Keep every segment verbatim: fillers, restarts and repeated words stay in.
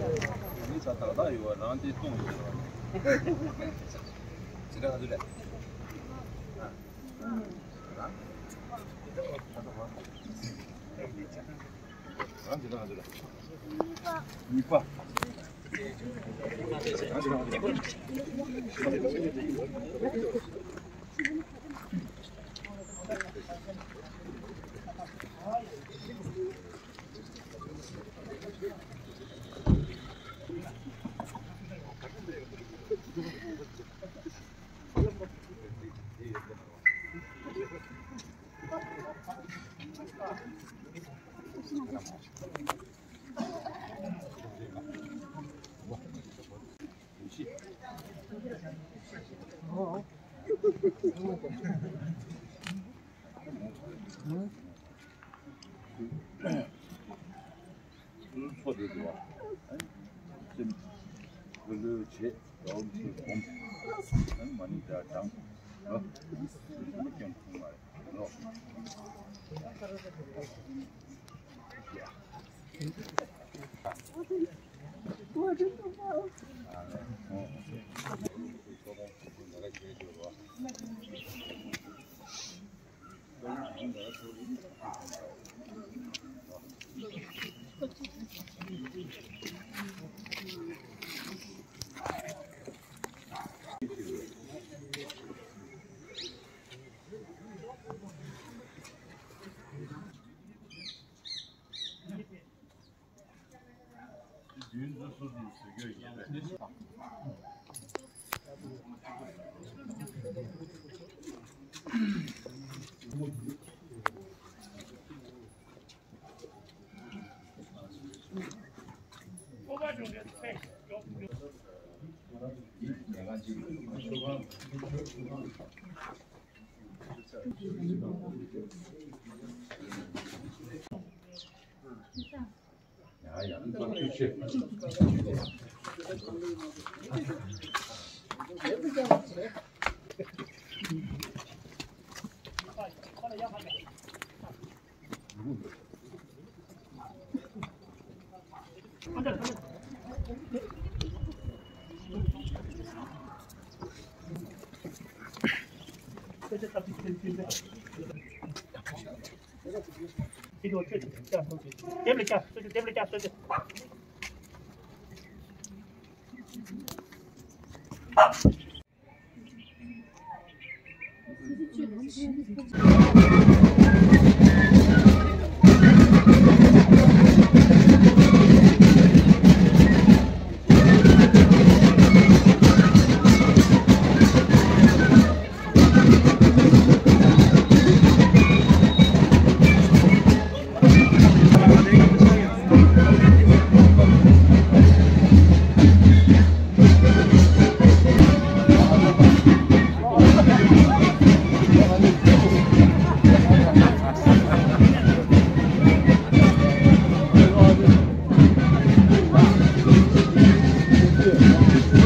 མི་ཚ་ཏག་ཏག་ཡོད་པ་རང་དེ་གཏོང་ཡོད་པ། ཇི་འདྲ་ང་ཚོ་ལས། རང་ཇི་འདྲ་ང་ཚོ་ལས། གཉིས་པ། ཚོ་དེ་འདུག་བ། སེམས་ལྷོད་ལྷོད་བྱེད། འོམ་ཆེ་འོམ། མ་ཎི་བགྲང་བགྲང་། ཨ། མི་ཀྱང་ཁུངས་མ་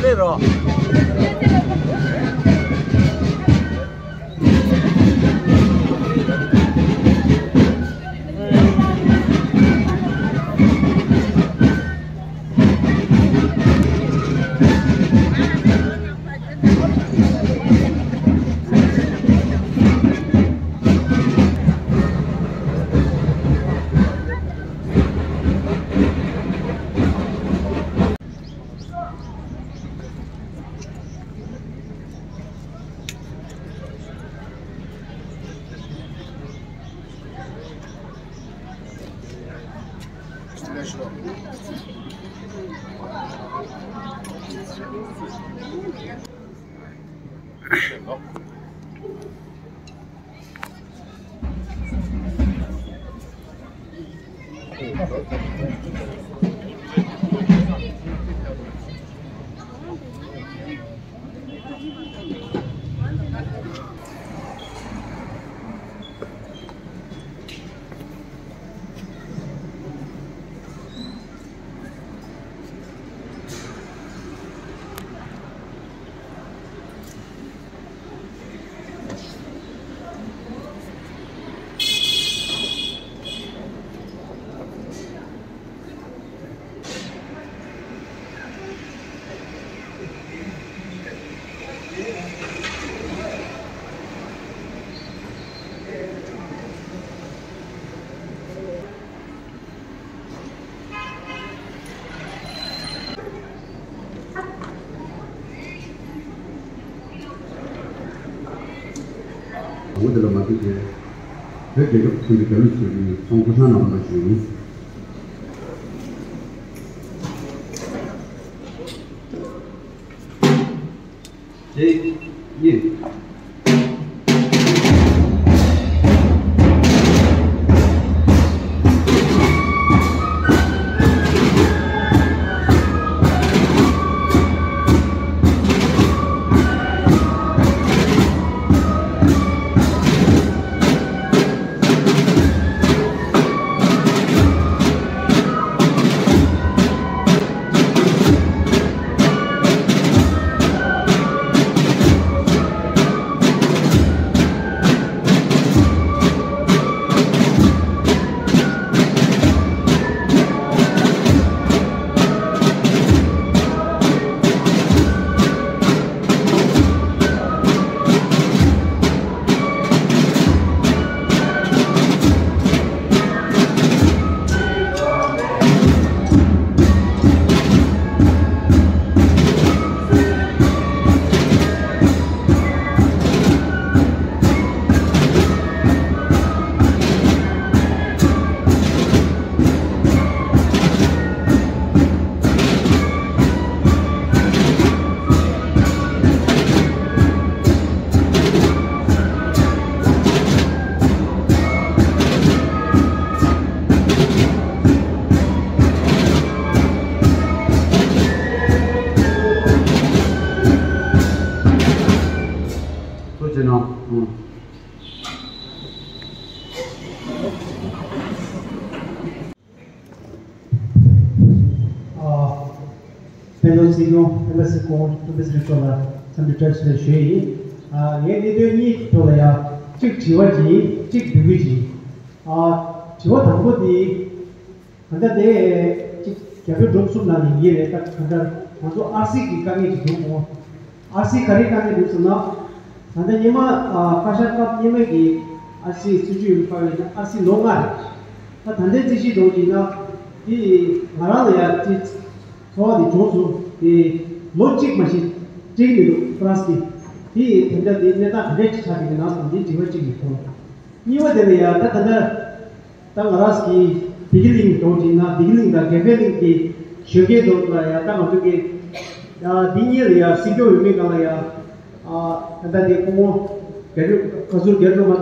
རེད་ལོ། དེ་ལ་མ་ལྟོས་པའི་བོད་རྒྱལ་ཁབ་ཆེན་པོའི་རྒྱལ་གླུ་ཞུ་བའི་ཚོགས་འགོ་ཚང་གནང་བ་ཞུ་ཡིན། དེ་གཉིས། ཐུགས་རྗེ་གནང་། ཨ། སྤེན་པ་སྲིད་སྐྱོང་། སྤེན་པ་སྲིད་སྐྱོང་། སྤེན་པ་སྲིད་སྐྱོང་ལ་འཚམས་འདྲི་བཀྲ་ཤིས་བདེ་ལེགས་ཞུ་ཡི་ཡིན། ཨ། ངས་གནད་དོན་གཉིས་ཐོག་ལ་ཡ་གཅིག་དྲི་བ་ཅིག་ཡིན། གཅིག་འབོད་སྐུལ་ཅིག་ཡིན། ཨ། དྲི་བ་དང་པོ་དེ། ད་ལྟ་དེ་གཅིག་རྒྱ་བོད་འབྲུག་གསུམ་ནང་ནས་ཡིན་རེད། ད་ད་ལྟ་ང་ཚོ་ཨར་སི་གི་དཀའ་ངལ་ཅིག་འདུག་གོ། ཨར་སི་ག་རེ་དཀའ་ངལ་འདུག་ཟེར་ན། ད་ལྟ་སྔོན་མ་ཨ་བཀའ་ཤག་སྐབས་སྔོན་མ་གི་ཨར་སི་སྲིད་ཇུས་ཡོད་པ་ཡིན་ན་ཨར་སི་ལོ་ལྔ་རེད། ད་ད་ལྟའི་རྩིས་གཞི་འདྲ་བོ་ཅིག་ཡིན་ན། དེ་ང་རང་ལ་ཡ་དེ་ཚོར་བ་དེ་བྱུང་སོང་། དེ་ལོ་གཅིག་མ་གཏོགས་འགྲིག་མི་འདུག་ཨར་སི་གི། དེ་ད་ལྟ་དེ་གནས་སྟངས་ག་འདྲས་ཆགས་ཀྱི་ཡོད་ན་བསམ། དེ་དྲི་བ་གཅིག་ཡིན་སོང་། གཉིས་པ་དེ་ལ་ཡ་ད་ད་ལྟ། ད་ང་རང་གི་བདེ་སྐྱིད་གླིང་འདྲ་བོ་ཅིག་ཡིན་ན། བདེ་སྐྱིད་གླིང་དང་དགེ་འཕེལ་གླིང་གི་གཞོན་སྐྱེས་འདྲ་བོ་ལ་ཡ། ད་ང་ཚོ་གི་ཡ་འདི་གཉིས་ལ་ཡ་སྲིད་སྐྱོང་འོས་མི་སྒང་ལ་ཡ། ཨ། ད་ལྟ་དེ་ཁོང་རྒྱ་ལོ། བཀའ་ཟུར་རྒྱ་ལོ་མ་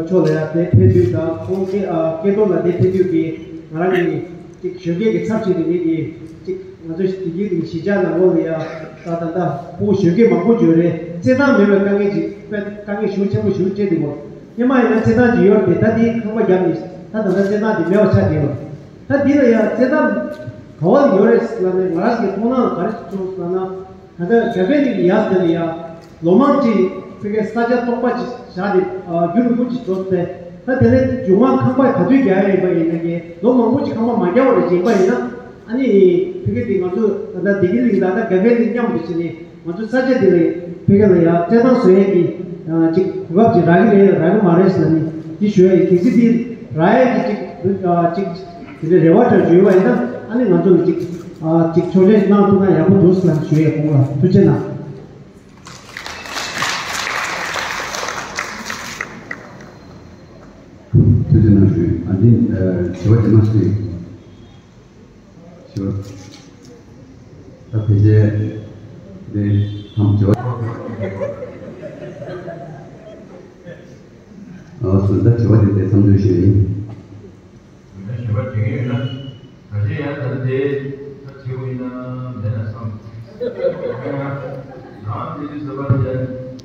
མཆོག་ལ་ཡ་དེ་ཕེབས་དུས་དང་། ཁོང་སྐལ། ཨ། སྐལ་རྡོར་ལགས་དེ་ཕེབས་དུས་ཀྱི་ང་རང་གི་ཅིག་གཞོན་སྐྱེས་ཀྱི་ཚབ་བྱས་ཏེ་ངེད་ཀྱི་ཅིག་ང་ཚོ་བདེ་སྐྱིད་གླིང་གཞིས་ཆགས་ནང་ལོགས་ལ་ཡ། ད་ད་ལྟ་ཕྲུ་གུ་གཞོན་སྐྱེས་མང་པོ་ཡོད་རེད། རྩེད་ཐང་མེད་པའི་དཀའ་ངལ་ཅིག་དཔེ་དཀའ་ངལ་ཤུགས་ཆེན་པོ་ཞིག་འཕྲད་འདུག་གོ། སྔོན་མ་ཡིན་ན་རྩེད་ཐང་ཅིག་ཡོད་རེད། ད་དེ་ཁང་པ་བརྒྱབ་ནས་ད་ད་ལྟ་རྩེད་ཐང་དེ་མེད་པ་ཆགས་བསྡད་ཡོད། ད་འདི་ལ་ཡང་རྩེད་ཐང་ག་བ་ལ་ཡོད་རེད་ཟེར་ལབ་ནས། ང་རང་གི་མཐོང་སྣང་ག་རེ་བྱུང་ཟེར་ལབ་ན། ད་ལྟ་རྒྱ་བལ་གླིང་གི་ཡ་དེ་ལ་ཡ་ལོ་མང་ཅིག་ཕ་གིའི་ས་ཆ་སྟོང་པ་ཅིག་བཞག་སྟེ། ཨ། རྒྱུན་རིང་པོ་ཅིག་འགྲོ་ཚེ། ད་དེ་ནས་མཇུག་མ་ཁང་པ་ག་དུས་རྒྱག་ཡ་ཡིན་པ་ཡིན་ན་གི་ལོ་མང་པོ་ཅིག་ཁང་པ་མ་རྒྱག་པ་རེད་ཅིག་ཡིན་པ་ཡིན་ན། ཨ་ནི་ཕ་གི་དེ་ང་ཚོ་ད་ལྟ་བདེ་སྐྱིད་གླིང་དང་ད་རྒྱ་བལ་གླིང་མཉམ་དུ་བྱས་ནས། ང་ཚོ་ས་ཆ་འདི་ལ་ཕ་གི་ལ་ཡ་རྩེད་ཐང་བཟོ་ཡས་ཀྱི་ཨ་ཅིག་གོ་སྐབས་ཅིག་རག་གི་རེད་རག་གི་མ་རེད་ཟེར་ནས་འདི་ཞུ་ཡ་ཡིན། གལ་སྲིད་འདི་རག་ཡས་ཀྱི་ཅིག་ཨ་ཅིག་དེ་འདྲའི་རེ་བ་འདྲ་ཡོད་པ་ཡིན་ན། ཨ་ནི་ང་ཚོ་ལ་ཅིག་ཨ་ཅིག་ཕྱོགས་ལས་གནང་ཐུབ་ན་ཡག་པོ་འདུག་ཟེར་ནས་ཞུ་ཡས། ཁོང་ལ་ཐུགས་རྗེ་གནང་། ཐུགས་རྗེ་གནང་ཞུ། ཨ་འདི་ཨ་དྲི་བ་དེ་མ་ཟད། ཞུ། ད་ཕལ་ཆེར་དེ་ཐམས་ཅད། ཨ་སུ་ད་དྲི་བ་དེ་དེ་མཚམས་འཇོག་ཞུ་ཡིན། ད་ཞུ་བ་དྲི་གི་ཡོད་ན། ད་ཅི་ཡང་ད་དེ་ད་དྲི་བ་ཡིན་ན་མེད་ན་བསམ། ཡང་དེ་དུས་ཟེར་བ་དེ་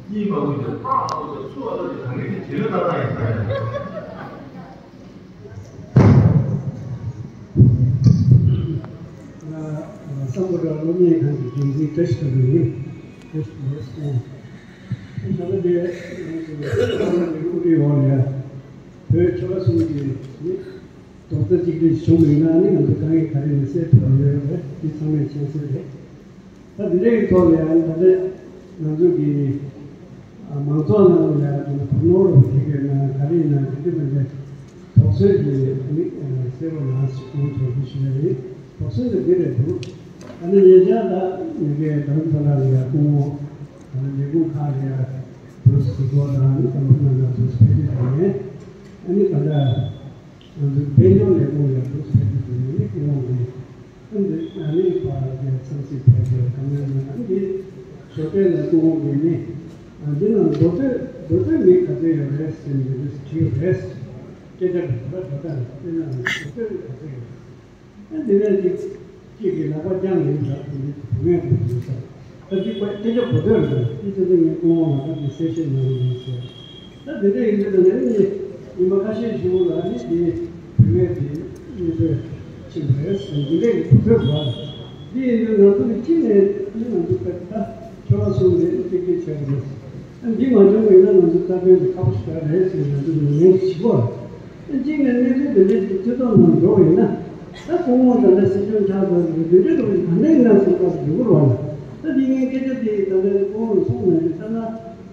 གཉིས་མ་དགོས་ཀྱི་ཕ་མ་དགོས་ཀྱི་སུ་བ་དགོས་ཀྱི་ད་གི་དེ་དྲི་ལོ་ད་ད་ཡིན་ད་ཡིན། ང་སམ་བྷོ་ཊ་སློབ་གཉེར་ཁང་གི་འགན་འཛིན་བཀྲ་ཤིས་དོན་གྲུབ་ཡིན། བཀྲ་ཤིས་དོན་གྲུབ་ལགས། ད་ལྟ་དེ་ང་ཚོ་སློབ་གྲྭའི་དབུ་ཁྲིད་འོག་ནས་བོད་ཆོལ་ཁ་གསུམ་གྱི་ནི་རྡོག་རྩ་གཅིག་སྒྲིལ་བྱུང་བ་ཡིན་ན་ནི། ང་ཚོ་དཀའ་ངལ་ག་རེ་ཡིན་སེལ་ཐུབ་པ་ཡོད་རེད། དེ་ཚང་མས་མཁྱེན་གསལ་རེད། ད་འདི་འདྲའི་གི་ཐོག་ལ་ཡང་ད་ལྟ་ང་ཚོ་གི་ཨ་མང་ཚོགས་ནང་ལ་ཡང་ད་ལྟ་བུ་ནོར་རུ་དེ་གའི་ནང་ག་རེ་ཡིན་ན་དེ་འདྲ་མི་འདྲ་དོགས་ཟོན་གྱི་ནི་ཨ་གསལ་པོ་ནང་སྐུ་ངོ་ཚོགས་གཙོས་ཞུ་ཡ་ཡིན། དོགས་ཟོན་དེ་འདི་རེད་འདུག་ཨ་ནི་ཉེ་ཆར་ད་ངེད་ཀྱི་རྡ་རམ་ས་ལ་ལ་ཡང་སྐུ་ངོ་ད་ལྟ་ལས་ཁུངས་ཁག་ལ་ཡང་། འདུག་སེ་གོ་དང་ནི་དང་པོ་ན་ན་འདུག་སེ་ཕེབས་ཀྱི་ཡོད་ནས། ཨ་ནི་ད་ལྟ་ང་ཚོའི་དཔལ་འབྱོར་ལས་ཁུངས་ཡང་འདུག་སེ་ཕེབས་ཀྱི་ཡོད་ནས་སྐུ་ངོ་གིས་ཨ་འདི་ཨ་ནི་པར་རྒྱག་འཚམས་གཟིགས་ཕེབས་པའི་བཀའ་མོལ་གནང་། ཨ་འདི་ཞོགས་པའི་ལ་སྐུ་ངོ་གིས་ནི་ཨ་འདི་ནང་མདོ་སྟོད་མདོ་སྟོད་མི་ག་ཚོད་ཡོད་རེད་ཟེར་ནས་འདུག་སེ་དྲིས་ཡོད་རེད། སྐད་ཆ་འདྲི་བ་འདྲ་ད་དཔེར་ན་མདོ་སྟོད་མི་ག་ཚོད་ཡོད་རེད། ཨ་འདི་ནས་ཅིག་ཅིག་གིས་ལག་པ་བརྐྱངས་ཡིན་ཟེར་དེ་འདྲའི་བུད་མེད་དེ་ཡིན་ཟེར། ད་ཅིག་པ་སྐད་ཆ་གོ་ཐོས་རེད། དེ་ཚོ་ངས་སྐུ་ངོ་ལ་ད་དེ་གསལ་བཤད་གནང་གི་ཡིན་ཟེར། ད་དེ་འདྲ་ཡིན་དུས་ད་ནས་ནི་ཉི་མ་ཁ་ཤས་ཤིག་ལ་ནི་དེ་བུད་མེད་དེ་གཉིས་པོས་ཕྱིན་པ་རེད་ཟེར། དེ་འདྲའི་གི་གོ་ཐོས་བ། དེ་ཡིན་དུས་ང་ཚོ་གི་གཅིག་ནས་ནི་ང་ཚོ་ད་ད་ཁྱོད་རང་གསུམ་ནས་ཅིག་ཅིག་བྱས་པ་རེད། འདི་མ་བྱུང་བ་ཡིན་ན་ང་ཚོ་རྩ་དོན་དེ་ཁག་པོ་ཞིག་རེད་ཟེར་ནས་ང་ཚོ་ཉམས་ལེན་བྱེད་དགོས། གཅིག་ནས་གནས་ཚུལ་འདི་འདྲའི་ཅིག་སྤྱི་ཚོགས་ནང་འགྲོ་བ་ཡིན་ན། ད་སྐུ་ངོ་ད་ལྟ་སྲིད་སྐྱོང་ཆགས་ཚར་ཟིན་འདི་འདྲའི་འགྲོ་བ་ཞིག་ག་འདྲ་ཡིན་ན་ཟེར་བ་ཞིག་ཡོད་རེད་བ། ད་འདི་ངའི་སྐད་ཆ་དེ་ད་ལྟ་སྐུ་ངོ་གསུངས་ནས་ད་ལྟ་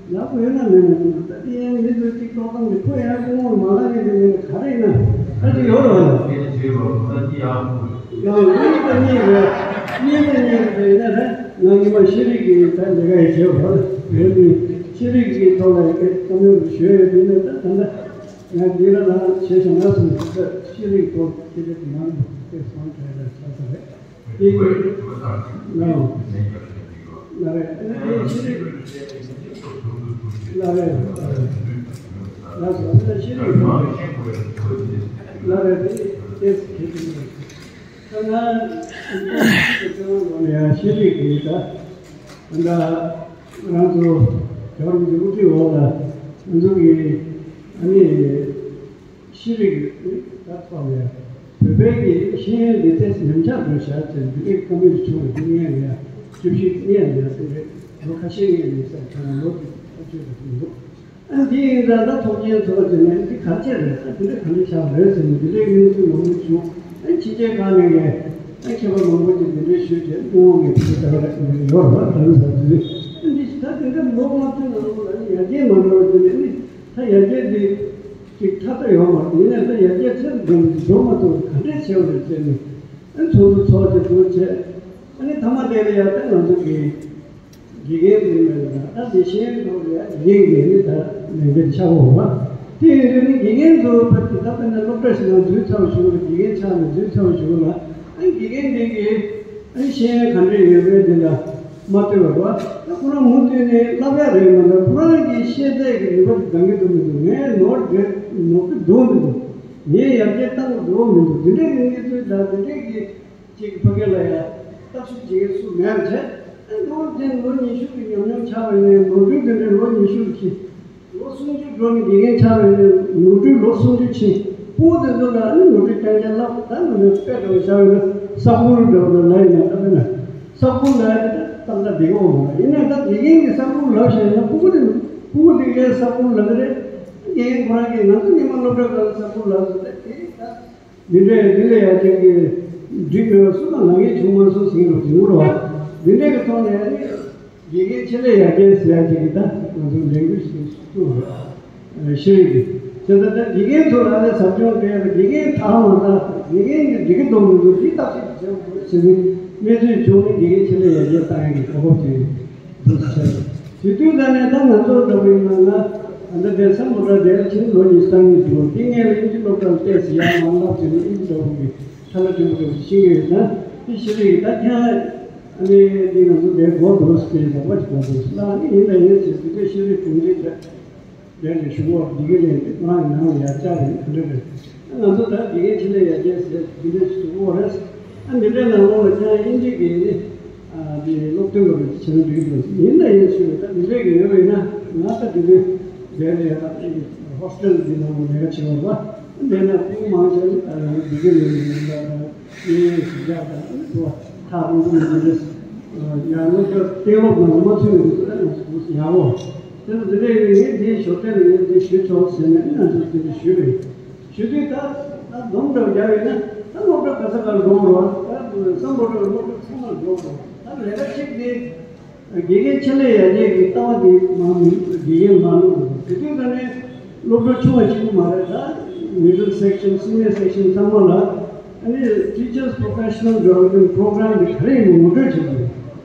ཡག་པོ་ཡོད་ན་མེད་ན་ད་ལྟ་དེ་ཡང་མི་ཚོས་ཅིག་ཀློག་སྟངས་དེ་ཁོ་ཡང་སྐུ་ངོ་མ་ལབ་ཡོད་དེ་མེད་ན་ག་རེ་ཡིན་ན་ད་ཅིག་ཡོད་རེད་བ། ཡང་གཉིས་ཀ་གཉིས་རེད། གཉིས་ཀ་གཉིས་རེད་ཡིན་ན་རེད། ང་ཉི་མ་ཤེས་རིག་གི་ད་ལས་ཀ་ཡི་བྱེད་བར་བོད་མི་ཤེས་རིག་གི་ཐོག་ལ་ཡི་གེ་བཏང་ཡོད་ཞུ་ཡོད་དུས་ནས་ད་ད་ལྟ་ང་འདི་ར་ལ་བྱས་བཞག་ན་སོང་ད་ཤེས་རིག་ཐོག་སྐད་ཆ་དེ་མང་པོ་དེ་སོང་གྲས་ལ་ཆགས་ས་རེད། དེ་ཡི་ང་ང་རེད་ཨ་ནི་དེ་ཤེས་རིག་ང་རེད་ང་རེད་ང་ཚོ་ད་ཤེས་རིག་ང་རེད་དེ་དེ་ཁྱེད་ཀྱི་ད་ང་ཡང་ཤེས་རིག་གི་ད་ད་ང་ཚོ་རྒྱ་རིགས་ཀྱི་དབུ་ཁྲིད་འོག་ལ་ང་ཚོ་གི་ཨ་ནི་ཤེས་རིག་གི་ད་ཐོག་ནས་བོད་པའི་གི་ཤེས་ཡོན་གྱི་ཏེས་ཉམས་ཆག་འགྲོ་བཞག་ཅེས་འདི་འདྲའི་བཀའ་མོལ་བྱུང་བ་འདི་ངས་ཡང་བཅུ་བཞི་ངས་ཡང་དེ་འདྲའི་ལོ་ཁ་ཤས་ངས་ཡིན་ས་ཁྱོད་ལོ་དེ་ཁ་ཤས་རེད་འདུག་ཨ་འདི་ཡིན་ཙང་ད་ཐོག་མཆན་ཚོགས་ཀྱི་ནས་འདི་ག་ཚད་རེད་ད་འདི་འདྲ་ག་འདྲ་ཆགས་རེད་ཟེར་ནས་འདི་འདྲའི་གནས་ཚུལ་མང་པོ་བྱུང་། ཨ་ཕྱི་རྒྱལ་ཁག་ནས་ངས་ཨ་མཁས་པ་མང་པོ་ཅིག་འདི་འདྲའི་ཞུས་བྱས་སྐུ་ངོ་ངས་དེ་འདྲ་ལྟ་བ་ཡོད་རེད་བ། ད་ནི་ཟ་དུས་ཨ་འདི་ད་འདི་འདྲ་ལོ་མང་པོའི་ནང་ལོགས་ལ་ནི་ཡར་རྒྱས་མ་འགྲོ་བ་དེ་ནས་ནི་ད་ཡར་རྒྱས་འདི་ཅིག་ཐ་ཐ་ཡོད་མ་རེད། ཡིན་ནའི་ད་ཡར་རྒྱས་ཚད་འགྲོ་འགྲོ་མ་ཐུབ་ག་འདྲས་བྱས་པ་རེད་ཟེར་ནས་ཨ་ཚོགས་འདུ་ཚོགས་ཏེ་འདུག་བྱས། ཨ་ནི་ཐ་མ་དེ་ལ་ཡར་ད་ང་ཚོ་གི་དགེ་རྒན་ཟེར་མེད་ལ་ད་དེ་ཤེས་ཡོན་ཐོག་ལ་དགེ་རྒན་གྱི་ནི་ད་ལས་འགན་ཆགས་འོང་བ། དེ་ཡིན་དུས་ནི་དགེ་རྒན་ཚོ་ཕ་གི་ད་ལྟ་ནས་སློབ་གྲྭ་ཞིག་ནང་འཛུལ་ཚར་བ་ཞུ་གི་ལ་དགེ་རྒན་ཆགས་ནས་འཛུལ་ཚར་བ་ཞུ་གི་ལ་ཨ་ནི་དགེ་རྒན་དེ་གི་ཨ་ནི་ཤེས་ཡོན་ག་འདྲས་ཡོད་པའི་དེ་ལ་མ་ལྟོས་པར་བ་ད་ཁོ་རང་མུ་མཐུད་ནས་བསླབ་ཡ་རེད་མ་གཏོགས་ཁོ་རང་གི་ཤེས་ཚད་ཀྱི་ནུས་པ་དེ་འདང་གི་འདུག་མི་འདུག་ངས་ནོར་འདྲེ་ནོར་གི་འདུག་མི་འདུག་ངས་ཡར་རྒྱས་གཏང་གི་འདུག་མི་འདུག་འདི་འདྲས་ཀྱི་གནས་ཚུལ་དང་འདི་འདྲས་ཀྱི། ཅིག་ཕ་གི་ལ་ཡ་བརྟག་ཞིབ་བྱེད་མཁན་སུ་མེད་པ་བྱས། ཨ་ནོར་དེ་ལོ་ཉི་ཤུ་གི་ཉམས་མྱོང་ཆགས་པ་ནས་ནོར་འཁྲུལ་དེ་འདྲ་ལོ་ཉི་ཤུ་ཕྱིན། ལོ་སུམ་ཅུ་འགྲོ་ནས་དགེ་རྒན་ཆགས་པ་ནས་ནོར་འཁྲུལ་ལོ་སུམ་ཅུ་ཕྱིན། ཕྲུ་གུ་དེ་ཚོ་ལ་ཨ་ནི་ནོར་འཁྲུལ་རྐྱང་རྐྱང་བསླབ་ད་ང་ཚོ་དཔེ་འདྲ་བོ་བཞག་ཡོད་ན་ས་ཁུལ་འདྲ་བོ་ལ་ལ་ཡིན་ན་ད་དཔེར་ན་ས་ཁུལ་ལ་ཡ་དེ་ད་ཏག་ཏག་བསྡད་ཀྱི་ཡོད་མ་རེད། ཡིན་ན་ད་དགེ་རྒན་གྱི་ས་ཁུལ་ལབ་བཞག་ཡོད་ན་ཕྲུ་གུ་དེ་ཕྲུ་གུ་དེ་གའི་ས་ཁུལ་ལབ་ཀྱི་རེད། དགེ་རྒན་ཁོ་རང་གིས་ང་ཚོ་ཉི་མ་སློབ་གྲྭ་སྒང་ལ་ས་ཁུལ་ལབ་ཟེར་ད་དེ་ད། འདི་འདྲའི་འདི་ལས་ཡར་རྒྱས་ཀྱི་འགྲིག་མེད་པ་སུ་དང་ལ་ངས་བྱུང་མ་སོང་ཟེར་གྱི་རོགས་བྱུང་རོགས། འདི་འདྲའི་གི་ཐོག་ནས་ནི་དགེ་རྒན་ཆེད་ལས་ཡར་རྒྱས་ཟེར་ཡ་ཅིག་གི་ད་ང་ཚོ་ལས་འགུལ་ཞིག་བཙུགས་རོགས། ཤེས་རིག་གི་བྱས་ཙང་ད་དགེ་རྒན་ཚོ་ལ་ཨ་ནི་ཟབ་སྦྱོང་སྤྲད་ཡ་དགེ་རྒན་དག་མ་དག་དགེ་རྒན་གྱི་འགྲིག་གི་འདུག་མི་འདུག་འདི་བརྟག་ཞིབ་བྱེད་དགོས་ཟེར་ནས་གནས་ཚུལ་བྱུང་ནས་དགེ་རྒན་ཆེད་ལས་ཡར་རྒྱས་བཏང་ཡ་གི་གོ་སྐབས་ཅིག་རེད། དུས་དུས་ད་ནས་ད་ང་ཚོ་འདྲ་བོ་ཡིན་ན་ང་ད་ལྟ་བསྡད་ས་མོ་ཊ་དེ་ལ་ཕྱིན་ལོ་ཉི་ཤུ་རྩ་གཉིས་འགྲོ་དེ་སྔས་ལ་དབྱིན་ཇི་སློབ་གྲྭར་བལྟས་ཟིན་ཡང་མ་ལབ་ཟིན་ནས་དབྱིན་ཇི་འདྲ་བོ་གི་ཐ་ལ་ཐོན་པོ་འདྲ་བོ་ཤེས་ཀྱི་ཡོད་ན་དེ་ཤེས་རིག་ད་ཁྱེད་ཨ་ནི་འདི་ང་ཚོ་འདིར་འགོ་འདུག་ཟེར་ལབ་པ་ཞིག་འགོ་འདུག་ལ་ཨ་ནི་ཡིན་ད་ཡིན་ཟེར་དུས་དེ་ཤེས་རིག་གྲོང་སྡེ་ཆ། དེ་ནས་ཞུ་བ་འདི་ག་ལས་འདི་ང་ཡི་ནང་ཡར་བཅར་རེད་འདི་འདྲ་རེད། ང་ཚོ་ད་དགེ་རྒན་ཆེད་ལས་ཡར་རྒྱས་ཟེར་འདི་འདྲ་ཞིག་ཏུ་དབོར་རེད། ཨ་འདི་འདྲའི་ནང་ལོགས་ལ་ཀྱང་དབྱིན་ཇི་གི་ནི་ཨ་འདི་སློབ་སྟོན་པ་རེད་བྱེད་ན་འགྲིག་གི་འདུག་ཡིན་ན་ཡིན་ཞུ་ད་འདི་འདྲའི་གི་ཡོད་པས་ན་ང་ད་འདི་འདྲའི་དེ་ནས་ཡར་ཧོ་སི་ཊེལ་འདི་ནང་ལ་ལས་ཀ་བྱེད་པ་རེད་པ། འདི་ན་ཕུང་མང་ཆེ་ནི་ད་ཡང་འདི་གི་ནི་ཡིན་ད་ད་ཡིན་ཞུ་ཡག་ད་ནི་ཐོག་ཐག་རིང་པོ་ནས་འདི་འདྲ་ཡང་ནི་ད་གཏན་སློབ་ནང་མ་ཚུད་ནས་འདུག་ད་ཡང་ཡག་པོ། དེ་ནི་འདི་འདྲ་ཡིན་ངས་འདི་ཞོར་ཐད་ལ་ངས་འདི་ཞུས་ཆོག་ཟེར་ནས་ང་ཚོས་འདི་འདྲ་ཞུས་པ་ཡིན། ཞུ་དུས་ད་ད་སྡོམ་འདྲ་བརྒྱབ་ཡོད་ན་ད་སློབ་གྲྭ་ག་ས་གར་འགྲོ་རོགས་ད་སམ་བྷོ་ཊ་སློབ་གྲྭ་ཚང་མར་འགྲོ་རོགས་ད་ལས་ཀ་གཅིག་དེ་དགེ་རྒན་ཆེད་ལས་ཡར་རྒྱས་ཀྱི་ལྟ་བ་དེ་མ་མི་དགེ་རྒན་མ་ནོར་དགོས་དེ་དུས་ད་ནས་སློབ་གྲྭ་ཆུང་བ་གཅིག་པུ་མ་རེད་ད་མི་ཌལ་སེག་ཤན་སི་ནི་ཡར་སེག་ཤན་ཚང་མ་ལ་ཨ་ནི་Teachers Professional Development Program དེ་ག་རེ་ཡིན་ངོ་སྤྲོད་བྱེད་དགོས།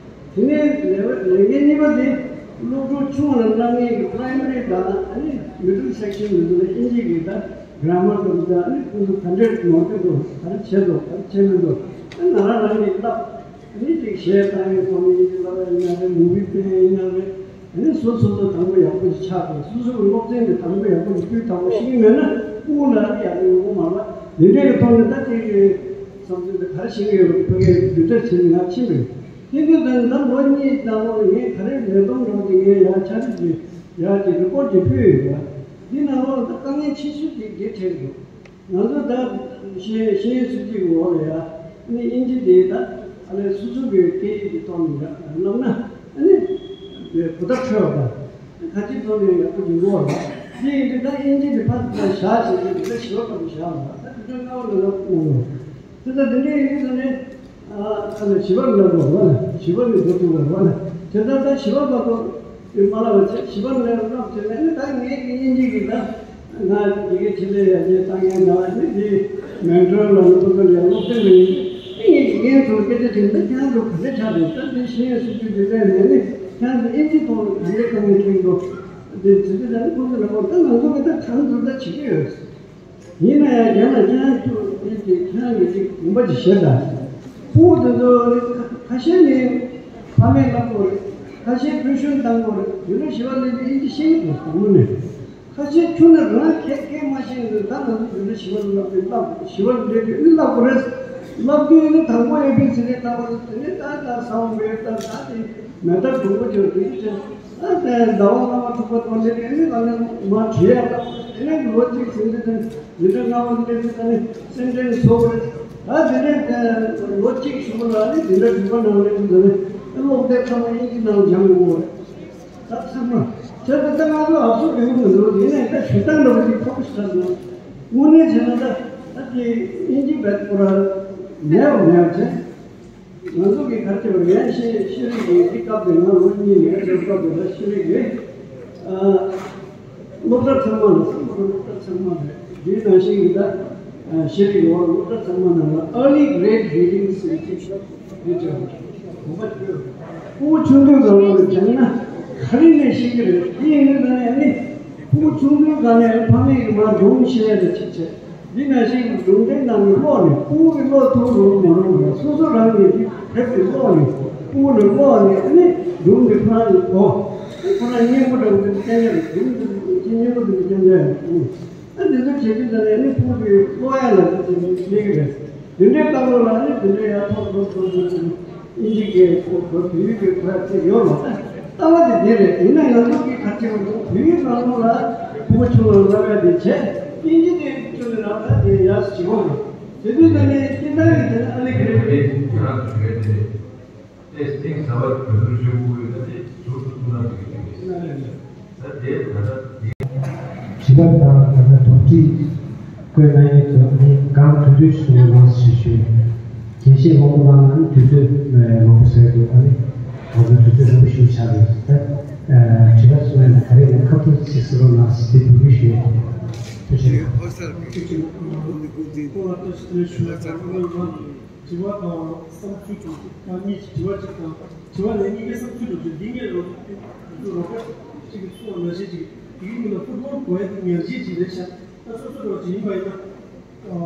དེ་ནས་ལས་ལས་འགན་གཉིས་པ་དེ་ སློབ་ཕྲུག་ཆུང་བ་ལ་གནང་མཁན་གྱི་པ་རའི་མ་རི་དང་ཨ་ནི་མི་ཌལ་སེག་ཤན་མི་འདུག་ན་དབྱིན་ཇི་གི་ད་གྷ་ར་མར་དང་ད་ཨ་ནི་ཁོང་ཚོ་ག་འདྲས་ནོར་གྱི་འདུག་ག་རེ་བྱས་འདུག་ག་རེ་བྱས་མི་འདུག་ཨ་ང་རང་རང་གིས་བསླབ། ཨ་ནི་ཅིག་གཞས་བཏང་ཡས་ཐོག་ནས་ཡིན་གྱི་ལབ་ཡ་ཡིན་ན་རེད། མུ་བི་བསྟན་ཡ་ཡིན་ན་རེད། ཨ་ནི་སོ་སོ་སོ་དང་པོ་ཡག་པོ་ཞིག་ཆགས་དགོས། སོ་སོ་གི་སློབ་ཚན་དེ་དང་པོ་ཡག་པོ་ཞིག་སྤུས་དག་པོ་ཤེས་ཀྱི་མེད་ན་ཕྲུ་གུ་ལ་ཡག་པོ་ཡོང་གི་མ་རེད། དེ་འདྲའི་གི་ཐོག་ནས་ད་ཅིག་བསམ་ཚུལ་དེ་ག་རེ་བྱེད་ཀྱི་ཡོད་པ་ཕ་གིར་བསྡུར་ཕྲ་བྱས་ནས་ང་ཕྱིན་པ་ཡིན། དེ་དུས་ད་ད་ལོ་གཉིས་ནང་ལོགས་ངས་ག་རེ་ལས་དོན་འགྲོ་གི་ངས་ཡང་ཕྱག་བྲིས་ཀྱི་ཡག་གི་རི་པོར་ཊི་ཅིག་ཕུལ་ཡོད་པ། འདི་ནང་ལོགས་ད་དཀའ་ངལ་ཆེ་ཤོས་དེ་འདི་འཕྲད་འདུག་ང་ཚོ་ད་ཤེས་ཤེས་ཡོན་སྲིད་ཇུས་ཀྱི་འོག་ལ་ཡ་ནི་དབྱིན་ཇི་དེ་ད་ཨ་ནི་སོ་སོ་གི་སྐད་ཡིག་གི་ཐོག་ནས་ཡ་བསླབ་ན་ཨ་ནི་གོ་བརྡ་འཕྲོད་པ་དང་ཁ་ཆེ་ཐོག་ནས་ཡག་པོ་ཡོང་གི་རེད། དེ་ཡིན་དུས་ད་དབྱིན་ཇི་དེ་ཕར་ད་བཞག་བྱས་ཏེ་དེ་ད་ཞི་བ་ལྟ་བུ་བཞག་ལ་ད་དེ་ཚོའི་སྔ་བ་ལ་ལབ་གནང་དགོས། དེ་ད་དེ་འདྲ་ཡིན་དུས་ད་ནི། ཨ་ནི་བྱིས་པ་ལ་རོགས་རོགས་ལ་བྱིས་པ་ནི་འགོ་ཐུག་ལ་རོགས་ལ་དེ་ལྟར་ད་བྱིས་པ་བར་དུ་དེ་མ་ལབ་བྱས་བྱིས་པ་ལ་རོགས་བྱས་ནས་ནི་ད་ངས་ཀྱི་དབྱིན་ཇི་གི་ད་ང་དེ་གའི་ཆེད་ལས་ཡར་རྒྱས་བཏང་མཁན་ན་ནི་དེ་མེན་ཊོར་ལ་ནི་ཕུལ་ཡ་སློབ་སྟོན་ལ་ཡིན་ནི་ངས་ཀྱི་རྒན་ཚོར་སྐད་ཆ་དྲིས་ན་ཁྱེད་རང་ཚོ་ག་འདྲ་ཆགས་འདུག་ད་དེ་ཤེས་ཡོན་སྲིད་ཇུས་དེ་ལས་ནས་ནི་ཁྱེད་རང་ཚོ་དབྱིན་ཇི་ཐོག་ནས་ག་འདྲ་དཀའ་ངལ་འཕྲད་འདུག་དེ་ཚིག་དེ་ད་ནི་ཁོང་ཚོ་ལ་ཁོང་ད་ང་ཚོ་གི་ད་གང་ཐུབ་ད་བྱེད་ཀྱི་ཡོད། ཡིན་ན་ཡང་རྒན་ལགས་ཁྱེད་རང་ཚོ་ཁྱེད་ཀྱི་ཁྱེད་རང་གི་ཅིག་དགོངས་པ་ཅིག་བཞེས་དང་། ཕྲུ་གུ་དེ་ཚོ་ནི་ཁ་ཁ་ཤས་ནི་ཕ་མས་བསླབ་དགོས་རེད། ཁ་ཤས་ཕུལ་བྱུང་བཏང་དགོས་རེད། ཡུལ་ལ་ཞི་བ་ལས་དེ་ཨིན་ཇི་ཤེས་ཀྱི་འདུག་དང་པོ་ནས། ཁ་ཤས་ཁྱོན་ནས་རང་སྐད་སྐད་མ་ཤེས་ནས་ད་ང་ཚོ་ཡུལ་ལ་ཞི་བ་ལ་བསླབ་དེ་བསླབ་ཞི་བ་ལས་དེ་ཨིན་བསླབ་དགོས་རེད། བསླབ་དུས་ནི་དང་པོ་ཨེ་བི་སི་ཌི་བསླབ་པ་དེ་ནི་ད་ད་ས་འོག་མེད་ད་ད་དེ་མེ་ད་དུམ་བུ་ཅོ་དེ་ཅོ། ཨ་ཟླ་བ་ལྔ་པ་དྲུག་པ་དང་ལས་ཀ་ནི་ལ་ནི་མ་བྲིས་ཡག་ལ་དེ་ནས་ལོ་གཅིག་ཟིན་དུས་ད་ནི་འདི་འདྲ་ལྔ་པ་ལས་དུས་ད་ནི་སེམས་ཁྲལ་བཟོ་དགོས་རེད། ད་དེ་ནས་ལོ་གཅིག་གཞུག་ལ་ནི་འདི་འདྲ་དྲུག་པ་ནང་ལས་དུས་ད་ནི་སློབ་དེབ་ཚང་མ་དབྱིན་ཇི་ནང་སྦྱང་དགོས་རེད། ད་ཚང་མ་བྱས་ད་ད་ང་ཚོ་ཨབ་སོ་རེད་མི་འདུག་ཡིན་ནའི་ད་ཞུ་སྟངས་འདྲ་པོ་ཅིག་ཁག་པོ་ཞིག་ཆགས་འདུག་དངོས་གནས་བྱས་ན་ད་ད་དེ་དབྱིན་ཇི་བེད་ཁོ་ར་མེད་པ་མེད་པ་བྱས། ང་ཚོ་གི་གར་ཆེ་བ་ཡན་ཤེས་ཤེས་རིག་གི་འདི་སྐབས་དེ་ང་ལོ་གཉིས་ནས་ཚོ་སྐབས་དེ་ལ་ཤེས་རིག་གི་སློབ་གྲྭ་ཚང་མ་ལ་སློབ་གྲྭ་ཚང་མ་རེད། འདིའི་ནང་བཞིན་གྱི་ད་ཤེས་རིག་ཡོད་སློབ་གྲྭ་ཚང་མ་ནང་ལ་early grade reading ཟེར་གྱི་འདི་བྱས་པ་དགོངས་པ་བཞེས། ཕྲུ་གུ་ཆུང་དུས་སྒང་ལ་སྦྱངས་ན་ག་རེ་ནས་ཤེས་ཀྱི་རེད། དེ་ཡིན་ན་ནས་ནི་ཕྲུ་གུ་ཆུང་དུས་སྒང་ནས་ཕ་མེས་ཀྱི་མ་སྒྲུང་བཤད་ཡ་དེ་གཅིག་བྱས། འདི་ནང་བཞིན་གྱི་སྒྲུང་དེབ་ནང་གི་ཀློག་ནས་ཕྲུ་གུ་གི་ཀློག་ཐུབ་རུང་མ་རུང་རེད། སོ་སོ་རང་གིས་འདི་དེབ་དེ་ཀློག་ནས་ཕྲུ་གུ་ལ་ཀློག་ནས་ཨ་ནི་སྒྲུང་དེ་ཁོ་རང་གིས་གོ། ཨ་ཁོ་རང་སྙན་པོ་འདྲ་བོ་དེ་སྐྱོན་ཆ་རེད། སྒྲུང་དེ་སྙན་པོ་དེ་སྐྱོན་ཆ་རེད། ཨ་འདི་ཚོ་བྱེད་དུས་ད་ནས་ཨ་ནི་ཕྲུ་གུ་གི་ཀློག་ཡ་ལ་དེ་དེ་ནས་ཤེས་ཀྱི་རེད། དེ་འདྲའི་སྐབས་ལ་ནི་དེ་འདྲའི་ཡར་ཐོག་ཐོག་ཐོག་ཐོག་ཐོག་དབྱིན་ཇི་སྐད་ཐོག་ཐོག་བོད་ཡིག་གི་ཐོག་ཅིག་ཡོད་མ་རེད། ལྟ་བ་དེ་འདི་རེད། ཡིན་ན་ང་ཚོ་གི་ག་ཅིག་བོད་ཡིག་ནང་ལོགས་ལ་ཕྲུ་གུ་ཆུང་ལ་བསླབ་ཡ་དེ་བྱས། དབྱིན་ཇི་དེ་ཁྱོན་ནས་རང་ད་དེ་ཡར་ཞིག་འོང་རེད། དེ་དུས་ད་ནི་ཁྱེད་རང་གི་དེ་ནི་ཨ་ལེ་ཀི་རེད་པས། ཏེ་སྟེང་ཟ་བ་གོས་ཚུར་ཞུ་དགོས་ཡོད་ན་དེ་ཟུར་དུ་ཐུག་ན་འགྲིག་གི་འདུག་ད་དེ་ད་ལྟ་དེ། བྱིས་པ་དང་ད་ལྟ་དོགས་འདྲི་བཀོད་གནང་ཡས་ཚོ་ནི་གང་དུས་དུས་སུ་ལོངས་སུ་ཞུ། དགེ་བཤེས་མང་པོ་ལ་ནི་དུས་ཚོད་མང་པོ་ཟད་འདུག་ཨ་ནི་ང་ཚོ་དུས་ཚོད་མང་པོ་ཞིག་ཆགས་འདུག་ད་བྱིས་པ་ཚོ་ནི་ག་རེ་ཡིན་ན་ཁ་ཐུག་ཅིག་ཟེར་རོགས་གནང་ཟེར་དེ་འབོད་སྐུལ་ཞུ་ཡས་དེ། ཐུགས་རྗེ་ཆེ། དྲི་བ་དང་བསམ་ཚུལ་དང་ད་གཉིས་དྲི་བ་གཅིག་དང་དྲི་བ་ལན་གཉིས་ཀའི་བསམ་ཚུལ་འདྲ་པོ་འདི་ངས་རོགས་རོགས་པ་གཅིག་གིས་གསུངས་པ་ནང་བཞིན་ཅིག་དེའི་ནང་ལ་ཕུཊ་བོལ་གོ་ཡ་དེ་ཉག་གཅིག་ཅིག་རེད་ཤག་ད་སོ་སོ་འདྲ་པོ་ཅིག་ཡིན་པ་ཡིན་ན་ཨ་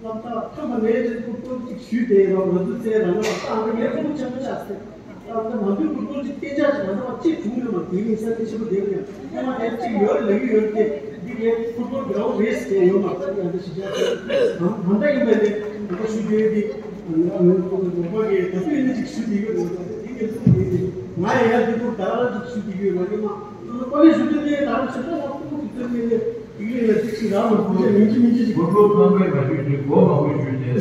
ལམ་ཐག་ཐོན་པ་ནས་ཅིག་ཕུཊ་བོལ་ཅིག་ཞུས་ཏེ་རོགས་ང་ཚོ་བཙལ་རང་ལ་ད་ཨ་ད་ངས་ཕུཊ་བོལ་ཆེན་པོ་ཆགས་ཟེར། ད་ལྟ་མ་འདུག་ཕུཊ་བོལ་གྱི་སྐད་ཆ་ཞིག་ང་ཚོ་བ་ཅིག་བྱུང་ཡོད་མ་དེ་ནི་ས་ཆ་ཆེན་པོ་དེ་ཡང་ཐོག་མ་དེ་གཅིག་ཡོད་ལ་ཡོད་ཡོད་དེ་འདི་ངའི་ཕུཊ་བོལ་གི་རང་རེད་ཟེར་ཡོད་མ་ད་ཡང་འདི་ཞིག་ཆགས་ད་ད་ཡིན་པ་ནི་ང་ཚོ་ཞུ་རྒྱུ་ཡོད་དེ་ང་ཚོ་ནོར་བ་གི་ད་དུས་ནི་ཅིག་ཞུ་དེ་ཡོད་རེད། ད་དེ་ངས་ཚོ་ཡོད་དེ་ང་ཡང་ཡང་དེ་ཕུཊ་ད་རང་ཅིག་ཞུ་དེ་ཡོད་མ་ནི་མ་ང་ཚོ་ཀོ་ལེ་ཞུ་དུས་དེ་ད་རང་ཞིག་ད་ང་ཕུཊ་བོལ་གི་ཚོད་མེད་ནི། དེ་ལ་ཅིག་ཅིག་རང་ལ་ཕུགས་རྒྱ་མིན་གཅིག་མིན་གཅིག་ཅིག་ཕུཊ་བོལ་ཁང་པའི་མ་ཞུས་ཏེ་སྒོ་མང་པོ་ཞུས་ཏེ།